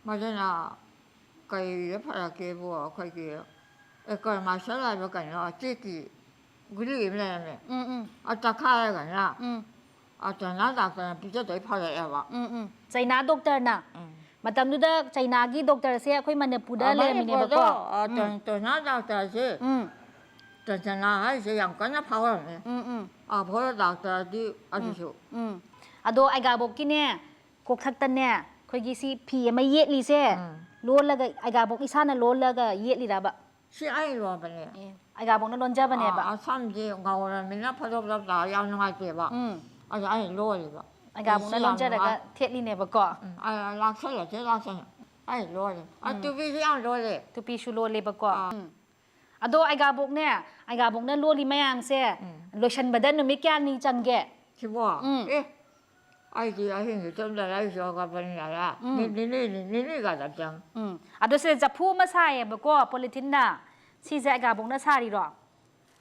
ꯃꯗꯨꯅ ꯀꯩꯗ ꯐꯔꯛꯀꯦꯕꯨ ꯑꯩꯈꯣꯏꯒꯤ ꯑꯦꯀꯔꯃꯥꯏꯁꯔ ꯍꯥꯏꯕ ꯀꯩꯅꯣ ꯆꯦꯛꯀꯤ ꯒꯨꯂꯤ ꯑꯃ ꯂꯩꯔꯝꯃꯦ꯫ ꯎꯝ, ꯎꯝ꯫ ꯑ ꯇꯛꯈꯥꯏꯔꯒꯅ ꯎꯝ꯫ ꯑ ꯆꯩꯅꯥ ꯗꯥꯛꯇꯔꯅ ꯄꯤꯖꯗꯣꯏ ꯐꯔꯛꯑꯦꯕ꯫ ꯎꯝ, ꯎꯝ꯫ ꯆꯩꯅꯥ ꯗꯣꯛꯇꯔꯅ? ꯎꯝ꯫ ꯃꯇꯝꯗꯨꯗ ꯆꯩꯅꯥꯒꯤ ꯗꯣꯛꯇꯔꯁꯦ ꯑꯩꯈꯣꯏ ꯃꯅꯤꯄꯨꯔꯗ ꯑ, ꯂꯩꯔꯝꯃꯤꯅꯦꯕꯀꯣ꯫ ꯃꯅꯤꯄꯨꯔꯗꯣ, ꯑ, ꯎꯝ꯫ ꯆꯩ-, ꯆꯩꯅꯥ ꯗꯥꯛꯇꯔꯁꯦ ꯎꯝ꯫ ꯆꯟꯆꯅꯥ ꯍꯥꯏꯁꯦ ꯌꯥꯝ ꯀꯟꯅ ꯐꯥꯎꯔꯝꯃꯦ꯫ ꯎꯝ, ꯎꯝ꯫ ꯑꯐꯣꯂꯣ ꯗꯥꯛꯇꯔꯗꯤ ꯎꯝ, ꯑꯗꯨꯁꯨ꯫ ꯎꯝ꯫ ꯑꯗꯣ ꯑꯩꯒꯥꯕꯣꯛꯀꯤꯅꯦ, ꯀꯣꯛꯊꯛꯇꯅꯦ, ꯑꯩꯈꯣꯏꯒꯤ ꯁꯤ ꯐꯤ ꯑꯃ ꯌꯦꯠꯂꯤꯁꯦ, ꯎꯝ꯫ ꯂꯣꯜꯂꯒ, ꯑꯩꯒꯥꯕꯣꯛ ꯏꯁꯥꯅ ꯂꯣꯜꯂꯒ ꯌꯦꯠꯂꯤꯔꯕ? ꯁꯤ ꯑꯩ ꯂꯣꯟꯕꯅꯦ꯫ ꯑꯦ, ꯑꯩꯒꯥꯕꯣꯛꯅ ꯂꯣꯟꯖꯕꯅꯦꯕ? ꯑꯥ, ꯑꯁꯝꯁꯦ ꯉꯧꯔꯃꯤꯅ ꯐꯗꯣꯞ ꯐꯗꯣꯞ ꯇꯥꯔ ꯌꯥꯝ ꯅꯨꯡꯉꯥꯏꯇꯦꯕ꯫ ꯎꯝ꯫ ꯑꯗ ꯑꯩ ꯂꯣꯜꯂꯤꯕ꯫ ꯑꯩꯒꯥꯕꯣꯛꯅ ꯑꯩꯁꯤ ꯌꯥꯝ ꯂꯣꯟꯖꯔꯒ ꯅꯨꯡꯉꯥꯏ-, ꯊꯦꯠꯂꯤꯅꯦꯕꯀꯣ? ꯎꯝ, ꯑ, ꯂꯥꯛꯁꯜꯂꯁꯦ, ꯂꯥꯛꯁꯜꯂꯦ꯫ ꯑꯩ ꯂꯣꯜꯂꯦ꯫ ꯑ, ꯎꯝ꯫ ꯇꯨꯄꯤꯁꯨ ꯌꯥꯝ ꯂꯣꯜꯂꯦ꯫ ꯇꯨꯄꯤꯁꯨ ꯂꯣꯜꯂꯦꯕꯀꯣ? ꯑꯥ꯫ ꯎꯝ꯫ ꯑꯗꯣ ꯑꯩꯒꯥꯕꯣꯛꯅꯦ, ꯑꯩꯒꯥꯕꯣꯛꯅ ꯂꯣꯜꯂꯤ ꯃꯌꯥꯝꯁꯦ ꯎꯝ꯫ ꯂꯣꯏꯁꯟꯕꯗ ꯅꯨꯃꯤꯠ ꯀꯌꯥꯅꯤ ꯆꯪꯒꯦ? ꯁꯤꯕꯣ? ꯎꯝ꯫ ꯑꯦ, ꯑꯩꯗꯤ ꯑꯍꯤꯡꯁꯨ ꯇꯨꯝꯗꯅ ꯑꯩꯁꯨ ꯍꯧꯒꯠꯄꯅꯤꯅ ꯎꯝ꯫ ꯅꯨꯃꯤꯠ ꯅꯤꯅꯤ, ꯅꯤꯅꯤꯒ ꯑꯗꯨꯝ ꯆꯪꯉꯤ꯫ ꯎꯝ꯫ ꯑꯗꯣ ꯁꯤꯗ ꯆꯐꯨ ꯑꯃ ꯁꯥꯏꯌꯦꯕꯀꯣ, ꯄꯣꯂꯤꯊꯤꯟꯅ꯫ ꯁꯤꯁꯦ ꯑꯩꯒꯥꯕꯣꯛꯅ ꯁꯥꯔꯤꯔꯣ?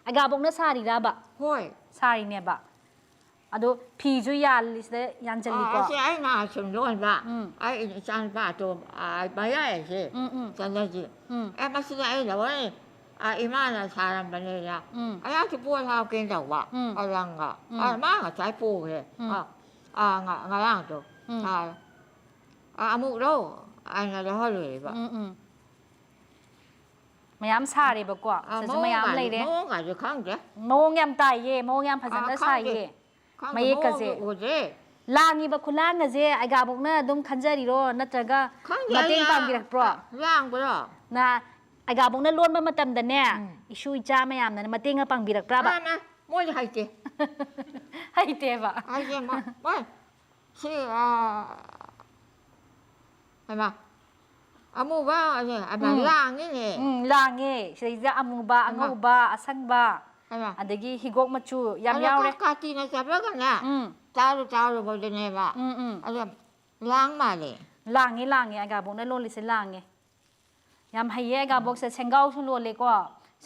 ꯑꯩꯒꯥꯕꯣꯛꯅ ꯁꯥꯔꯤꯔꯕ? ꯍꯣꯏ꯫ ꯁꯥꯔꯤꯅꯦꯕ꯫ ꯑꯗꯣ ꯐꯤꯁꯨ ꯌꯥꯜꯂꯤꯁꯤꯗ ꯌꯥꯟꯁꯤꯜꯂꯤꯀꯣ꯫ ꯑꯁꯤ ꯑꯩꯅ ꯁꯨꯝ ꯂꯣꯟꯕ꯫ ꯎꯝ꯫ ꯑꯩ ꯏꯆꯥꯅꯨꯄꯥ ꯑꯇꯣꯝ-, ꯑ, ꯃꯌꯥꯏꯁꯦ꯫ ꯎꯝ, ꯎꯝ꯫ ꯆꯠꯅꯁꯤ꯫ ꯎꯝ꯫ ꯑꯦ, ꯃꯁꯤꯗꯤ ꯑꯩ ꯂꯣꯏ, ꯑ, ꯏꯃꯥꯅ ꯁꯥꯔꯝꯕꯅꯤꯅ꯫ ꯎꯝ꯫ ꯑꯩꯍꯥꯛꯁꯨ ꯄꯣꯠ ꯍꯥꯞꯀꯦꯅ ꯇꯧꯕ꯫ ꯎꯝ꯫ ꯑꯂꯪꯒ꯫ ꯎꯝ꯫ ꯑ, ꯃꯥ ꯉꯁꯥꯏ ꯄꯨꯈ꯭ꯔꯦ꯫ ꯎꯝ꯫ ꯑ, ꯑ, ꯉ-, ꯉꯔꯥꯡꯗꯣ꯫ ꯎꯝ꯫ ꯑ, ꯑ, ꯑꯃꯨꯛ ꯂꯧ꯫ ꯑꯩꯅ ꯂꯧꯍꯜꯂꯨꯔꯤꯕ꯫ ꯎꯝ, ꯎꯝ꯫ ꯃꯌꯥꯝ ꯁꯥꯔꯦꯕꯀꯣ꯫ ꯑ, ꯁꯤꯗꯁꯨ ꯃꯌꯥꯝ ꯃꯑꯣꯡꯒꯗꯤ, ꯂꯩꯔꯦ꯫ ꯃꯑꯣꯡꯒꯗꯤ ꯈꯪꯗꯦ꯫ ꯃꯑꯣꯡ ꯌꯥꯝ ꯇꯥꯏꯌꯦ꯫ ꯃꯑꯣꯡ ꯌꯥꯝ ꯑ, ꯐꯖꯅ ꯈꯪꯗꯦ꯫ ꯁꯥꯏꯌꯦ꯫ ꯈꯪꯗꯦ, ꯃꯌꯦꯛꯀꯁꯦ꯫ ꯃꯑꯣꯡꯗꯤ ꯎꯗ꯭ꯔꯦ꯫ ꯂꯥꯡꯉꯤꯕ ꯈꯨꯂꯥꯡꯒꯁꯦ ꯑꯩꯒꯥꯕꯣꯛꯅ ꯑꯗꯨꯝ ꯈꯟꯖꯔꯤꯔꯣ, ꯅꯠꯇ꯭ꯔꯒ ꯈꯪꯗꯦ, ꯃꯇꯦꯡ ꯑꯩ, ꯄꯥꯡꯕꯤꯔꯛꯄ꯭ꯔꯣ? ꯑ, ꯂꯥꯡꯕ꯭ꯔꯣ? ꯅ ꯑꯩꯒꯥꯕꯣꯛꯅ ꯂꯣꯟꯕ ꯃꯇꯝꯗꯅꯦ, ꯎꯝ꯫ ꯏꯁꯨ ꯏꯆꯥ ꯃꯌꯥꯝꯅꯅꯦ ꯃꯇꯦꯡꯒ ꯄꯥꯡꯕꯤꯔꯛꯄ꯭ꯔꯥꯕ? ꯑ, ꯃ-, ꯃꯣꯏꯗꯤ ꯍꯩꯇꯦ꯫ ꯍꯩꯇꯦꯕ꯫ ꯍꯩꯇꯦ, ꯃ-, ꯃꯣꯏ ꯁꯤ, ꯑ, ꯍꯩꯃꯥ, ꯑꯃꯨꯕ, ꯑ, ꯑꯃ ꯎꯝ꯫ ꯂꯥꯡꯉꯤꯅꯦ꯫ ꯎꯝ, ꯂꯥꯡꯉꯦ꯫ ꯁꯤꯗꯩꯁꯤꯗ ꯑꯃꯨꯕ, ꯍꯩꯃꯥ꯫ ꯑꯉꯧꯕ, ꯑꯁꯪꯕ, ꯍꯩꯃꯥ꯫ ꯑꯗꯒꯤ ꯍꯤꯒꯣꯛ ꯃꯆꯨ ꯌꯥꯝ ꯑꯗꯣ ꯌꯥꯎꯔꯦ꯫ ꯀꯥ-, ꯀꯥꯇꯤꯅ ꯆꯠꯂꯒꯅꯦ, ꯎꯝ꯫ ꯆꯥꯔꯨ ꯆꯥꯔꯨꯕꯗꯨꯅꯦꯕ꯫ ꯎꯝ, ꯎꯝ꯫ ꯑꯗꯣ ꯂꯥꯡ ꯃꯥꯜꯂꯦ꯫ ꯂꯥꯡꯉꯦ, ꯂꯥꯡꯉꯦ꯫ ꯑꯩꯒꯥꯕꯣꯛꯅ ꯂꯣꯜꯂꯤꯁꯦ ꯂꯥꯡꯉꯦ꯫ ꯌꯥꯝ ꯍꯩꯌꯦ ꯑꯩꯒꯥꯕꯣꯛꯁꯦ꯫ ꯁꯦꯡꯒꯥꯎꯁꯨ ꯂꯣꯜꯂꯦꯀꯣ꯫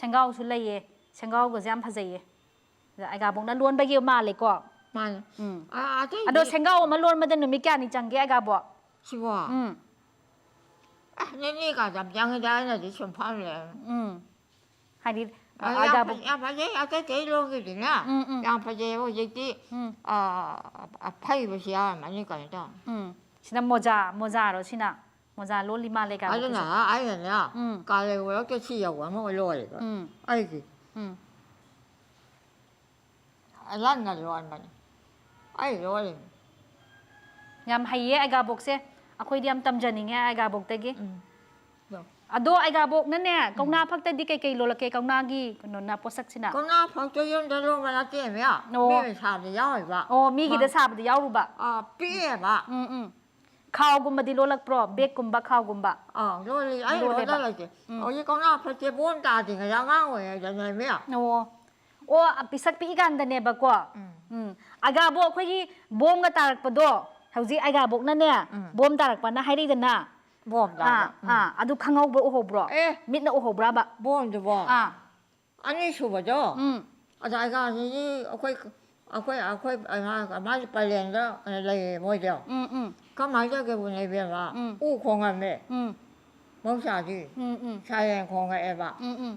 ꯁꯦꯡꯒꯥꯎꯁꯨ ꯂꯩꯌꯦ꯫ ꯁꯦꯡꯒꯥꯎꯒꯁꯦ ꯌꯥꯝ ꯐꯖꯩꯌꯦ꯫ ꯑꯗ ꯑꯩꯒꯥꯕꯣꯛꯅ ꯂꯣꯟꯕꯒꯤ ꯃꯥꯜꯂꯦꯀꯣ꯫ ꯃꯥꯅꯦ꯫ ꯎꯝ꯫ ꯑ, ꯑꯇꯩꯗꯤ ꯑꯗꯣ ꯁꯦꯡꯒꯥꯎ ꯑꯃ ꯂꯣꯟꯕꯗ ꯅꯨꯃꯤꯠ ꯀꯌꯥꯅꯤ ꯆꯪꯒꯦ ꯑꯩꯒꯥꯕꯣꯛ? ꯁꯤꯕꯣ? ꯎꯝ꯫ ꯑꯦ, ꯅꯤꯅꯤ ꯀꯥꯗꯤ ꯌꯥꯝ ꯆꯪꯉꯤꯗ, ꯑꯩꯅꯗꯤ ꯁꯨꯝ ꯐꯝ ꯂꯩꯔꯝꯃꯦ꯫ ꯎꯝ꯫ ꯍꯥꯏꯗꯤ, ꯑ, ꯌꯥꯝ ꯑꯩꯒꯥꯕꯣꯛ ꯐꯖ-, ꯌꯥꯝ ꯐꯖꯩ, ꯑꯇꯩ ꯑꯇꯩ ꯂꯣꯟꯒꯤꯗꯤꯅꯦ꯫ ꯎꯝ, ꯎꯝ꯫ ꯌꯥꯝ ꯐꯖꯩꯌꯦꯕ ꯍꯧꯖꯤꯛꯇꯤ꯫ ꯎꯝ꯫ ꯑ, ꯑ, ꯐꯩꯕꯁꯨ ꯌꯥꯎꯔꯝꯃꯅꯤ, ꯀꯩꯅꯣ ꯇꯧꯔꯦ꯫ ꯎꯝ꯫ ꯁꯤꯅ ꯃꯣꯖꯥ, ꯃꯣꯖꯥꯔꯣ ꯁꯤꯅ? ꯃꯣꯖꯥ ꯂꯣꯜꯂꯤ ꯃꯥꯜꯂꯦ ꯑꯗꯨꯅ ꯑꯩꯒꯥꯕꯣꯛꯀꯤꯁꯦ꯫ ꯑꯩꯅꯅꯦ, ꯎꯝ꯫ ꯀꯥꯂꯦꯟ ꯑꯣꯏꯔꯛꯇ ꯁꯤ ꯌꯧꯕ ꯑꯃ ꯂꯣꯜꯂꯦꯕ꯫ ꯎꯝ꯫ ꯑꯩꯒꯤ꯫ ꯎꯝ꯫ ꯂꯟꯅ ꯂꯣꯟꯕꯅꯤ꯫ ꯑꯩ ꯂꯣꯜꯂꯤꯅꯤ꯫ ꯌꯥꯝ ꯍꯩꯌꯦ ꯑꯩꯒꯥꯕꯣꯛꯁꯦ꯫ ꯑꯩꯈꯣꯏꯗꯤ ꯌꯥꯝ ꯇꯝꯖꯅꯤꯡꯉꯦ ꯑꯩꯒꯥꯕꯣꯛꯇꯒꯤ꯫ ꯎꯝ꯫ ꯂꯣ-, ꯑꯗꯣ ꯑꯩꯒꯥꯕꯣꯛꯅꯅꯦ, ꯀꯧꯅꯥ ꯐꯛꯇꯗꯤ ꯀꯩꯀꯩ ꯂꯣꯜꯂꯛꯀꯦ, ꯀꯧꯅꯥꯒꯤ ꯀꯩꯅꯣꯅ, ꯄꯣꯠꯁꯛꯁꯤꯅ? ꯀꯧꯅꯥ ꯐꯛꯇꯣ ꯌꯨꯝꯗ ꯂꯣꯟꯕ ꯅꯠꯇꯦꯃꯦ꯫ ꯑꯣ꯫ ꯃꯤ ꯁꯥꯕꯗ ꯌꯥꯎꯔꯤꯕ꯫ ꯑꯣ, ꯃꯤꯒꯤꯗ ꯁꯥꯕꯗ ꯌꯥꯎꯔꯨꯕ? ꯑ, ꯄꯤꯛꯑꯦꯕ꯫ ꯎꯝ, ꯎꯝ꯫ ꯈꯥꯎꯒꯨꯝꯕꯗꯤ ꯂꯣꯜꯂꯛꯄ꯭ꯔꯣ? ꯕꯦꯛꯀꯨꯝꯕ, ꯈꯥꯎꯒꯨꯝꯕ? ꯑꯥ, ꯂꯣꯜꯂꯤ꯫ ꯑꯩ ꯂꯣꯜꯂꯦꯕ꯫ ꯂꯣꯟꯗ ꯂꯩꯇꯦ꯫ ꯎꯝ꯫ ꯍꯧꯖꯤꯛ ꯀꯧꯅꯥ ꯐꯛꯁꯦ ꯕꯣꯝ ꯇꯥꯗ꯭ꯔꯤꯉꯩꯗ ꯑꯉꯥꯡ ꯑꯣꯏꯔꯤꯉꯩꯗꯅꯦꯃꯦ꯫ ꯑꯣ꯫ ꯑꯣ, ꯄꯤꯁꯛ ꯄꯤꯛꯏꯀꯥꯟꯗꯅꯦꯕꯀꯣ꯫ ꯎꯝ꯫ ꯎꯝ꯫ ꯑꯩꯒꯥꯕꯣꯛ ꯑꯩꯈꯣꯏꯒꯤ ꯕꯣꯝꯒ ꯇꯥꯔꯛꯄꯗꯣ, ꯍꯧꯖꯤꯛ ꯑꯩꯒꯥꯕꯣꯛꯅꯅꯦ, ꯎꯝ꯫ ꯕꯣꯝ ꯇꯥꯔꯛꯄꯅ ꯍꯥꯏꯔꯛꯏꯗꯅ? ꯕꯣꯝ ꯑꯥ, ꯇꯥꯕ꯫ ꯎꯝ꯫ ꯑꯥ, ꯑꯗꯨ ꯈꯪꯍꯧꯕ꯭ꯔꯣ, ꯎꯍꯧꯕ꯭ꯔꯣ? ꯑꯦ꯫ ꯃꯤꯠꯅ ꯎꯍꯧꯕ꯭ꯔꯕ? ꯕꯣꯝꯗꯨꯕꯣ? ꯑꯥ꯫ ꯑꯅꯤꯁꯨꯕꯗꯣ? ꯎꯝ꯫ ꯑꯗ ꯑꯩꯒꯥꯁꯤꯗꯤ ꯑꯩꯈꯣꯏ ꯑꯩꯈꯣꯏ ꯑꯩꯈꯣꯏ ꯑꯉꯥꯡ ꯃꯥꯁꯦ ꯄꯂꯦꯟꯗ ꯂꯩꯌꯦ ꯃꯣꯏꯗꯣ꯫ ꯎꯝ ꯎꯝ ꯀꯃꯥꯏꯅ ꯇꯧꯒꯦꯕꯨꯅꯦ ꯏꯕꯦꯝꯃ? ꯎꯝ. ꯎ ꯈꯣꯡꯉꯝꯃꯦ꯫ ꯎꯝ ꯃꯍꯧꯁꯥꯗꯤ ꯎꯝ ꯎꯝ ꯁꯥꯏꯔꯦꯟ ꯈꯣꯡꯉꯛꯑꯦꯕ꯫ ꯎꯝ ꯎꯝ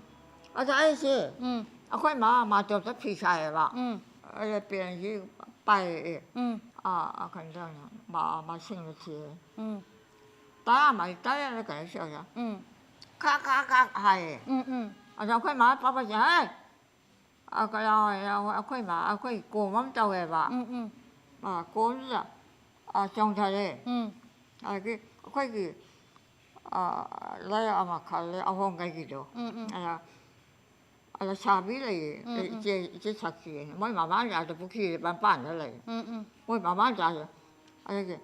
ꯑꯗ ꯑꯩꯁꯦ ꯎꯝ ꯑꯩꯈꯣꯏ ꯃꯥ ꯃꯥꯇꯣꯞꯇ ꯐꯤ ꯁꯥꯏꯌꯦꯕ꯫ ꯎꯝ ꯑꯗ ꯄꯦꯟꯁꯤ ꯄꯥꯏꯔꯛꯑꯦ꯫ ꯎꯝ ꯑꯥ ꯀꯩꯅꯣ ꯇꯧꯅ ꯃꯥ ꯃꯁꯤꯡꯗ ꯊꯤꯔꯦ꯫ ꯎꯝ ꯇꯔꯥꯃꯔꯤ ꯇꯔꯦꯠꯂ ꯀꯩꯅꯣ ꯁꯤꯗ ꯎꯝ ꯈꯥꯛ ꯈꯥꯛ ꯈꯥꯛ ꯍꯥꯏꯌꯦ꯫ ꯎꯝ ꯎꯝ ꯑꯗ ꯑꯩꯈꯣꯏ ꯃꯥ ꯄꯥꯄꯁꯦ ꯍꯦ ꯑꯩꯈꯣꯏ ꯃꯥ ꯑꯩꯈꯣꯏ ꯀꯣꯝ ꯑꯃ ꯇꯧꯋꯦꯕ꯫ ꯎꯝ ꯎꯝ ꯑꯥ, ꯀꯣꯝꯗꯨꯗ ꯑꯥ, ꯆꯣꯡꯊꯔꯦ꯫ ꯎꯝ ꯑꯗꯒꯤ ꯑꯩꯈꯣꯏꯒꯤ ꯑꯥ, ꯂꯩꯔꯛ ꯑꯃ ꯈꯜꯂꯦ ꯑꯍꯣꯡꯒꯩꯒꯤꯗꯣ꯫ ꯎꯝ ꯎꯝ ꯑꯗ ꯑꯗ ꯁꯥꯕꯤ ꯂꯩꯌꯦ꯫ ꯎꯝ, ꯎꯝ. ꯏꯆꯦ ꯏꯆꯦ ꯁꯛꯁꯤ ꯃꯣꯏ ꯃꯃꯥꯡꯖꯥꯗ ꯄꯨꯈ꯭ꯔꯤ ꯃꯄꯥꯟꯗ ꯂꯩ꯫ ꯎꯝ ꯎꯝ ꯃꯣꯏ ꯃꯃꯥꯡꯖꯥꯗ ꯑꯗꯒꯤ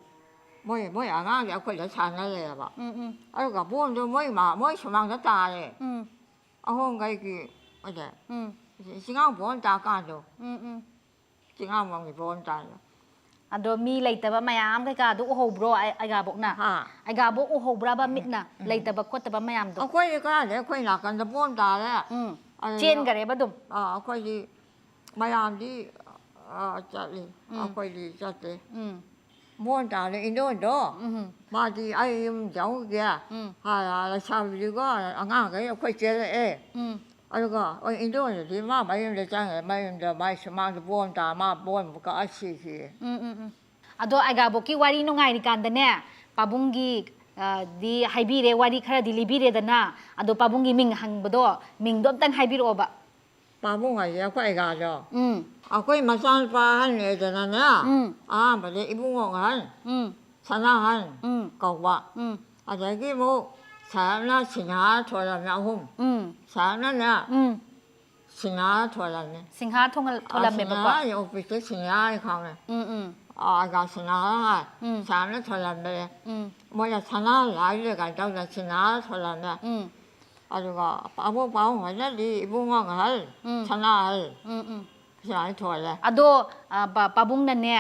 ꯃꯣꯏ ꯃꯣꯏ ꯑꯉꯥꯡꯁꯦ ꯑꯩꯈꯣꯏꯗ ꯁꯥꯟꯅ ꯂꯩꯔꯕ꯫ ꯎꯝ ꯎꯝ ꯑꯗꯨꯒ ꯕꯣꯟꯗꯣ ꯃꯣꯏ ꯃꯥ ꯃꯣꯏ ꯁꯨꯃꯥꯡꯗ ꯇꯥꯔꯦ꯫ ꯎꯝ ꯑꯍꯣꯡꯒꯩꯒꯤ ꯑꯗ ꯎꯝ ꯆꯤꯡꯉꯥꯡ ꯕꯣꯟ ꯇꯥꯀꯥꯟꯗꯣ ꯎꯝ ꯎꯝ ꯆꯤꯡꯉꯥꯡꯕꯝꯒꯤ ꯕꯣꯟ ꯇꯥꯏꯗꯣ꯫ ꯑꯗꯣ ꯃꯤ ꯂꯩꯇꯕ ꯃꯌꯥꯝ ꯀꯩꯀꯥꯗꯣ ꯎꯍꯧꯕ꯭ꯔꯣ ꯑꯩ- ꯑꯩꯒꯥꯕꯣꯛꯅ? ꯍꯥ. ꯑꯩꯒꯥꯕꯣꯛ ꯎꯍꯧꯕ꯭ꯔꯕ ꯃꯤꯠꯅ ꯂꯩꯇꯕ ꯈꯣꯠꯇꯕ ꯃꯌꯥꯝꯗꯣ? ꯑꯩꯈꯣꯏꯗꯤ ꯀꯗꯥꯏꯗ ꯑꯩꯈꯣꯏ ꯅꯥꯀꯟꯗ ꯕꯣꯟ ꯇꯥꯔꯦ꯫ ꯎꯝ ꯑꯗꯨꯗ ꯆꯦꯟꯈꯔꯦꯕ ꯑꯗꯨꯝ? ꯑꯥ, ꯑꯩꯈꯣꯏꯗꯤ ꯃꯌꯥꯝꯗꯤ ꯑꯥ, ꯆꯠꯂꯤ꯫ ꯑꯩꯈꯣꯏꯗꯤ ꯆꯠꯇꯦ꯫ ꯎꯝ ꯕꯣꯟ ꯇꯥꯔꯦ ꯏꯟꯗꯣꯟꯗꯣ꯫ ꯎꯝ ꯃꯥꯗꯤ ꯑꯩ ꯌꯨꯝ ꯆꯪꯉꯨꯒꯦ ꯎꯝ. ꯍꯥꯏꯔ ꯂꯩꯁꯥꯕꯤꯗꯨꯒ ꯑꯉꯥꯡꯈꯩ ꯑꯩꯈꯣꯏ ꯆꯦꯜꯂꯛꯑꯦ꯫ ꯎꯝ ꯑꯗꯨꯒ ꯍꯣꯏ ꯏꯟꯗꯣꯟꯗꯗꯤ ꯃꯥ ꯃꯌꯨꯝꯗ ꯆꯪꯉꯦ꯫ ꯃꯌꯨꯝꯗ ꯃꯥꯏ ꯁꯨꯃꯥꯡꯗ ꯕꯣꯟ ꯇꯥ ꯃꯥ ꯕꯣꯟ ꯀꯛꯑ ꯁꯤꯈꯤ꯫ ꯎꯝ ꯎꯝ ꯎꯝ. ꯑꯗꯣ ꯑꯩꯒꯥꯕꯣꯛꯀꯤ ꯋꯥꯔꯤ ꯅꯨꯡꯉꯥꯏꯔꯤꯀꯥꯟꯗꯅꯦ, ꯄꯥꯕꯨꯡꯒꯤ ꯑ, ꯗꯤ ꯍꯥꯏꯕꯤꯔꯦ, ꯋꯥꯔꯤ ꯈꯔꯗꯤ ꯂꯤꯕꯤꯔꯦꯗꯅ, ꯑꯗꯣ ꯄꯥꯕꯨꯡꯒꯤ ꯃꯤꯡ ꯍꯪꯕꯗꯣ, ꯃꯤꯡꯗꯣ ꯑꯝꯇꯪ ꯍꯥꯏꯕꯤꯔꯛꯑꯣꯕ. ꯄꯥꯕꯨꯡ ꯍꯥꯏꯁꯦ ꯑꯩꯈꯣꯏ ꯑꯩꯒꯥꯗꯣ꯫ ꯎꯝ ꯑꯩꯈꯣꯏ ꯃꯆꯥꯅꯨꯄꯥ ꯑꯍꯟꯅꯦꯗꯅꯅꯦ꯫ ꯎꯝ. ꯑꯍꯥꯟꯕꯗ ꯏꯕꯨꯡꯉꯣ ꯑꯍꯟ ꯎꯝ ꯁꯅꯥꯍꯟ ꯎꯝ. ꯀꯧꯕ꯫ ꯎꯝ ꯑꯗꯒꯤ ꯑꯃꯨꯛ ꯁꯍꯦꯕꯅ ꯁꯤꯡꯍꯥ ꯊꯣꯜꯂꯝꯃꯦ ꯑꯍꯨꯝ꯫ ꯎꯝ ꯁꯍꯦꯕꯅꯅꯦ ꯎꯝ. ꯁꯤꯡꯍꯥ ꯊꯣꯜꯂꯝꯃꯦ꯫ ꯁꯤꯡꯍꯥ ꯊꯣꯡꯍꯜ- ꯊꯣꯜꯂꯝꯃꯦꯕꯀꯣ. ꯁꯤꯡꯍꯥ ꯑꯣꯐꯤꯁꯇ ꯁꯤꯡꯍꯥ ꯈꯪꯉꯦ꯫ ꯎꯝ ꯎꯝ ꯑꯥ, ꯑꯩꯒꯥ ꯁꯤꯡꯍꯥ ꯍꯥꯏ꯫ ꯎꯝ. ꯁꯍꯦꯕꯅ ꯊꯣꯜꯂꯝꯃꯦ꯫ ꯎꯝ ꯃꯣꯏꯅ ꯁꯅꯥ ꯂꯥꯏ ꯂꯩ ꯀꯥꯏꯅ ꯇꯧꯗꯅ ꯁꯤꯡꯍꯥ ꯊꯣꯜꯂꯝꯃꯦ꯫ ꯎꯝ. ꯑꯗꯨꯒ ꯑꯕꯣꯛ ꯄꯥꯕꯨꯡ ꯍꯣꯏꯅꯗꯤ ꯏꯕꯨꯡꯉꯣ ꯑꯍꯜ ꯎꯝ. ꯁꯅꯥꯍꯜ ꯎꯝ ꯎꯝ. ꯁꯨꯃꯥꯏꯅ ꯊꯣꯜꯂꯦ꯫ ꯑꯗꯣ ꯑ, ꯄꯥ- ꯄꯥꯕꯨꯡꯅꯅꯦ,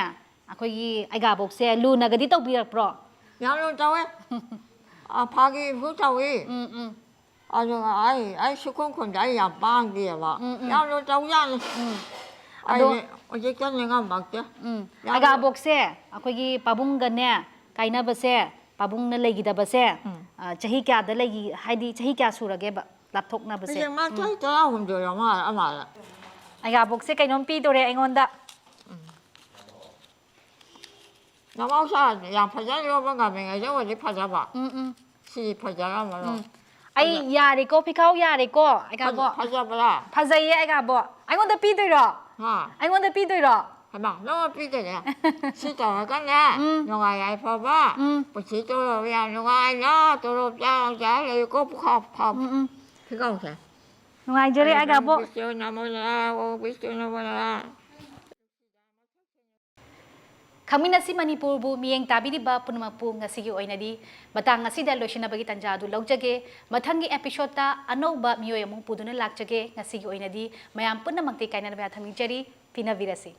ꯑꯩꯈꯣꯏꯒꯤ ꯑꯩꯒꯥꯕꯣꯛꯁꯦ ꯂꯨꯅꯒꯗꯤ ꯇꯧꯕꯤꯔꯛꯄ꯭ꯔꯣ? ꯌꯥꯝ ꯂꯨꯅ ꯇꯧꯋꯦ꯫ ꯑ, ꯐꯥꯒꯤꯁꯨ ꯇꯧꯏ꯫ ꯎꯝ ꯎꯝ ꯑꯗꯨꯒ ꯑꯩ ꯑꯩ ꯁꯨꯈꯨꯝ ꯈꯨꯝꯗ ꯑꯩ ꯌꯥꯝ ꯄꯥꯡꯗꯦꯕ꯫ ꯎꯝ, ꯎꯝ. ꯌꯥꯝ ꯂꯨꯅ ꯇꯧꯖꯥꯠꯅꯤ꯫ ꯎꯝ. ꯑꯗꯣ ꯑꯩꯗꯤ ꯍꯧꯖꯤꯛ ꯆꯠꯅꯤꯡꯉꯝꯃꯛꯇꯦ꯫ ꯎꯝ ꯌꯥꯝꯅ ꯑꯩꯒꯥꯕꯣꯛꯁꯦ ꯑꯩꯈꯣꯏꯒꯤ ꯄꯥꯕꯨꯡꯒꯅꯦ ꯀꯥꯏꯅꯕꯁꯦ, ꯄꯥꯕꯨꯡꯅ ꯂꯩꯈꯤꯗꯕꯁꯦ, ꯎꯝ꯫ ꯑ, ꯆꯍꯤ ꯀꯌꯥꯗ ꯂꯩꯈꯤ, ꯍꯥꯏꯗꯤ ꯆꯍꯤ ꯀꯌꯥ ꯁꯨꯔꯒꯦꯕ ꯂꯥꯞꯊꯣꯛꯅꯕꯁꯦ? ꯍꯧꯖꯤꯛ ꯃꯥ ꯆꯍꯤ ꯇꯔꯥꯍꯨꯝꯗꯣꯏ ꯑꯃ ꯑꯃ ꯑꯩꯒꯥꯕꯣꯛꯁꯦ ꯀꯩꯅꯣꯝ ꯄꯤꯗꯣꯔꯦ ꯑꯩꯉꯣꯟꯗ꯫ ꯅꯃꯧꯁꯥ ꯌꯥꯝ ꯐꯖꯅ ꯂꯣꯟꯕ ꯉꯝꯃꯤꯉꯩꯗ ꯑꯣꯏꯗꯤ ꯐꯖꯕ꯫ ꯎꯝ ꯎꯝ ꯁꯤ ꯐꯖꯔꯝꯃꯔꯣꯏ꯫ ꯎꯝ꯫ ꯑꯩ ꯌꯥꯔꯦꯀꯣ, ꯐꯤꯈꯥꯎ ꯌꯥꯔꯦꯀꯣ ꯑꯩꯒꯥꯕꯣꯛ? ꯐꯖꯕ꯭ꯔꯥ? ꯐꯖꯩꯌꯦ ꯑꯩꯒꯥꯕꯣꯛ꯫ ꯑꯩꯉꯣꯟꯗ ꯄꯤꯗꯣꯏꯔꯣ? ꯍꯥ? ꯑꯩꯉꯣꯟꯗ ꯄꯤꯗꯣꯏꯔꯣ? ꯍꯩꯃꯥ, ꯅꯪ ꯄꯤꯗꯣꯏꯅꯦ꯫ ꯁꯤ ꯇꯧꯔꯒꯅꯦ ꯎꯝ꯫ ꯅꯨꯡꯉꯥꯏ ꯌꯥꯏꯐꯕ ꯎꯝ꯫ ꯄꯨꯟꯁꯤ ꯇꯣꯂꯣꯞ ꯌꯥꯝ ꯅꯨꯡꯉꯥꯏꯅ ꯇꯣꯂꯣꯞ ꯆꯥꯎ ꯆꯥꯎ ꯂꯩꯀꯣ ꯄꯨꯈꯥ ꯐꯥꯎ꯫ ꯎꯝ ꯎꯝ꯫ ꯐꯤꯈꯥꯎꯁꯦ꯫ ꯅꯨꯡꯉꯥꯏꯖꯔꯦ ꯑꯩꯒꯥꯕꯣꯛ꯫ ꯕꯤꯁꯅꯨ ꯅꯃꯣ ꯅꯔꯥ, ꯑꯣ ꯕꯤꯁꯅꯨ ꯅꯃꯣ ꯅꯔꯥ꯫ ꯈꯪꯃꯤꯟꯅꯁꯤ ꯃꯅꯤꯄꯨꯔꯕꯨ ꯃꯤꯠꯌꯦꯡ ꯇꯥꯕꯤꯔꯤꯕ ꯄꯨꯝꯅꯃꯛꯄꯨ ꯉꯁꯤꯒꯤ ꯑꯣꯏꯅꯗꯤ ꯃꯇꯥꯡ ꯑꯁꯤꯗ ꯂꯣꯏꯁꯤꯟꯅꯕꯒꯤ ꯇꯥꯟꯖꯥ ꯑꯗꯨ ꯂꯧꯖꯒꯦ꯫ ꯃꯊꯪꯒꯤ episode ꯇ ꯑꯅꯧꯕ ꯃꯤꯑꯣꯏ ꯑꯃꯨꯛ ꯄꯨꯗꯨꯅ ꯂꯥꯛꯆꯒꯦ꯫ ꯉꯁꯤꯒꯤ ꯑꯣꯏꯅꯗꯤ ꯃꯌꯥꯝ ꯄꯨꯝꯅꯃꯛꯇꯤ ꯀꯥꯏꯅꯅꯕ ꯊꯝꯖꯔꯤ꯫ ꯄꯤꯅꯕꯤꯔꯁꯤ꯫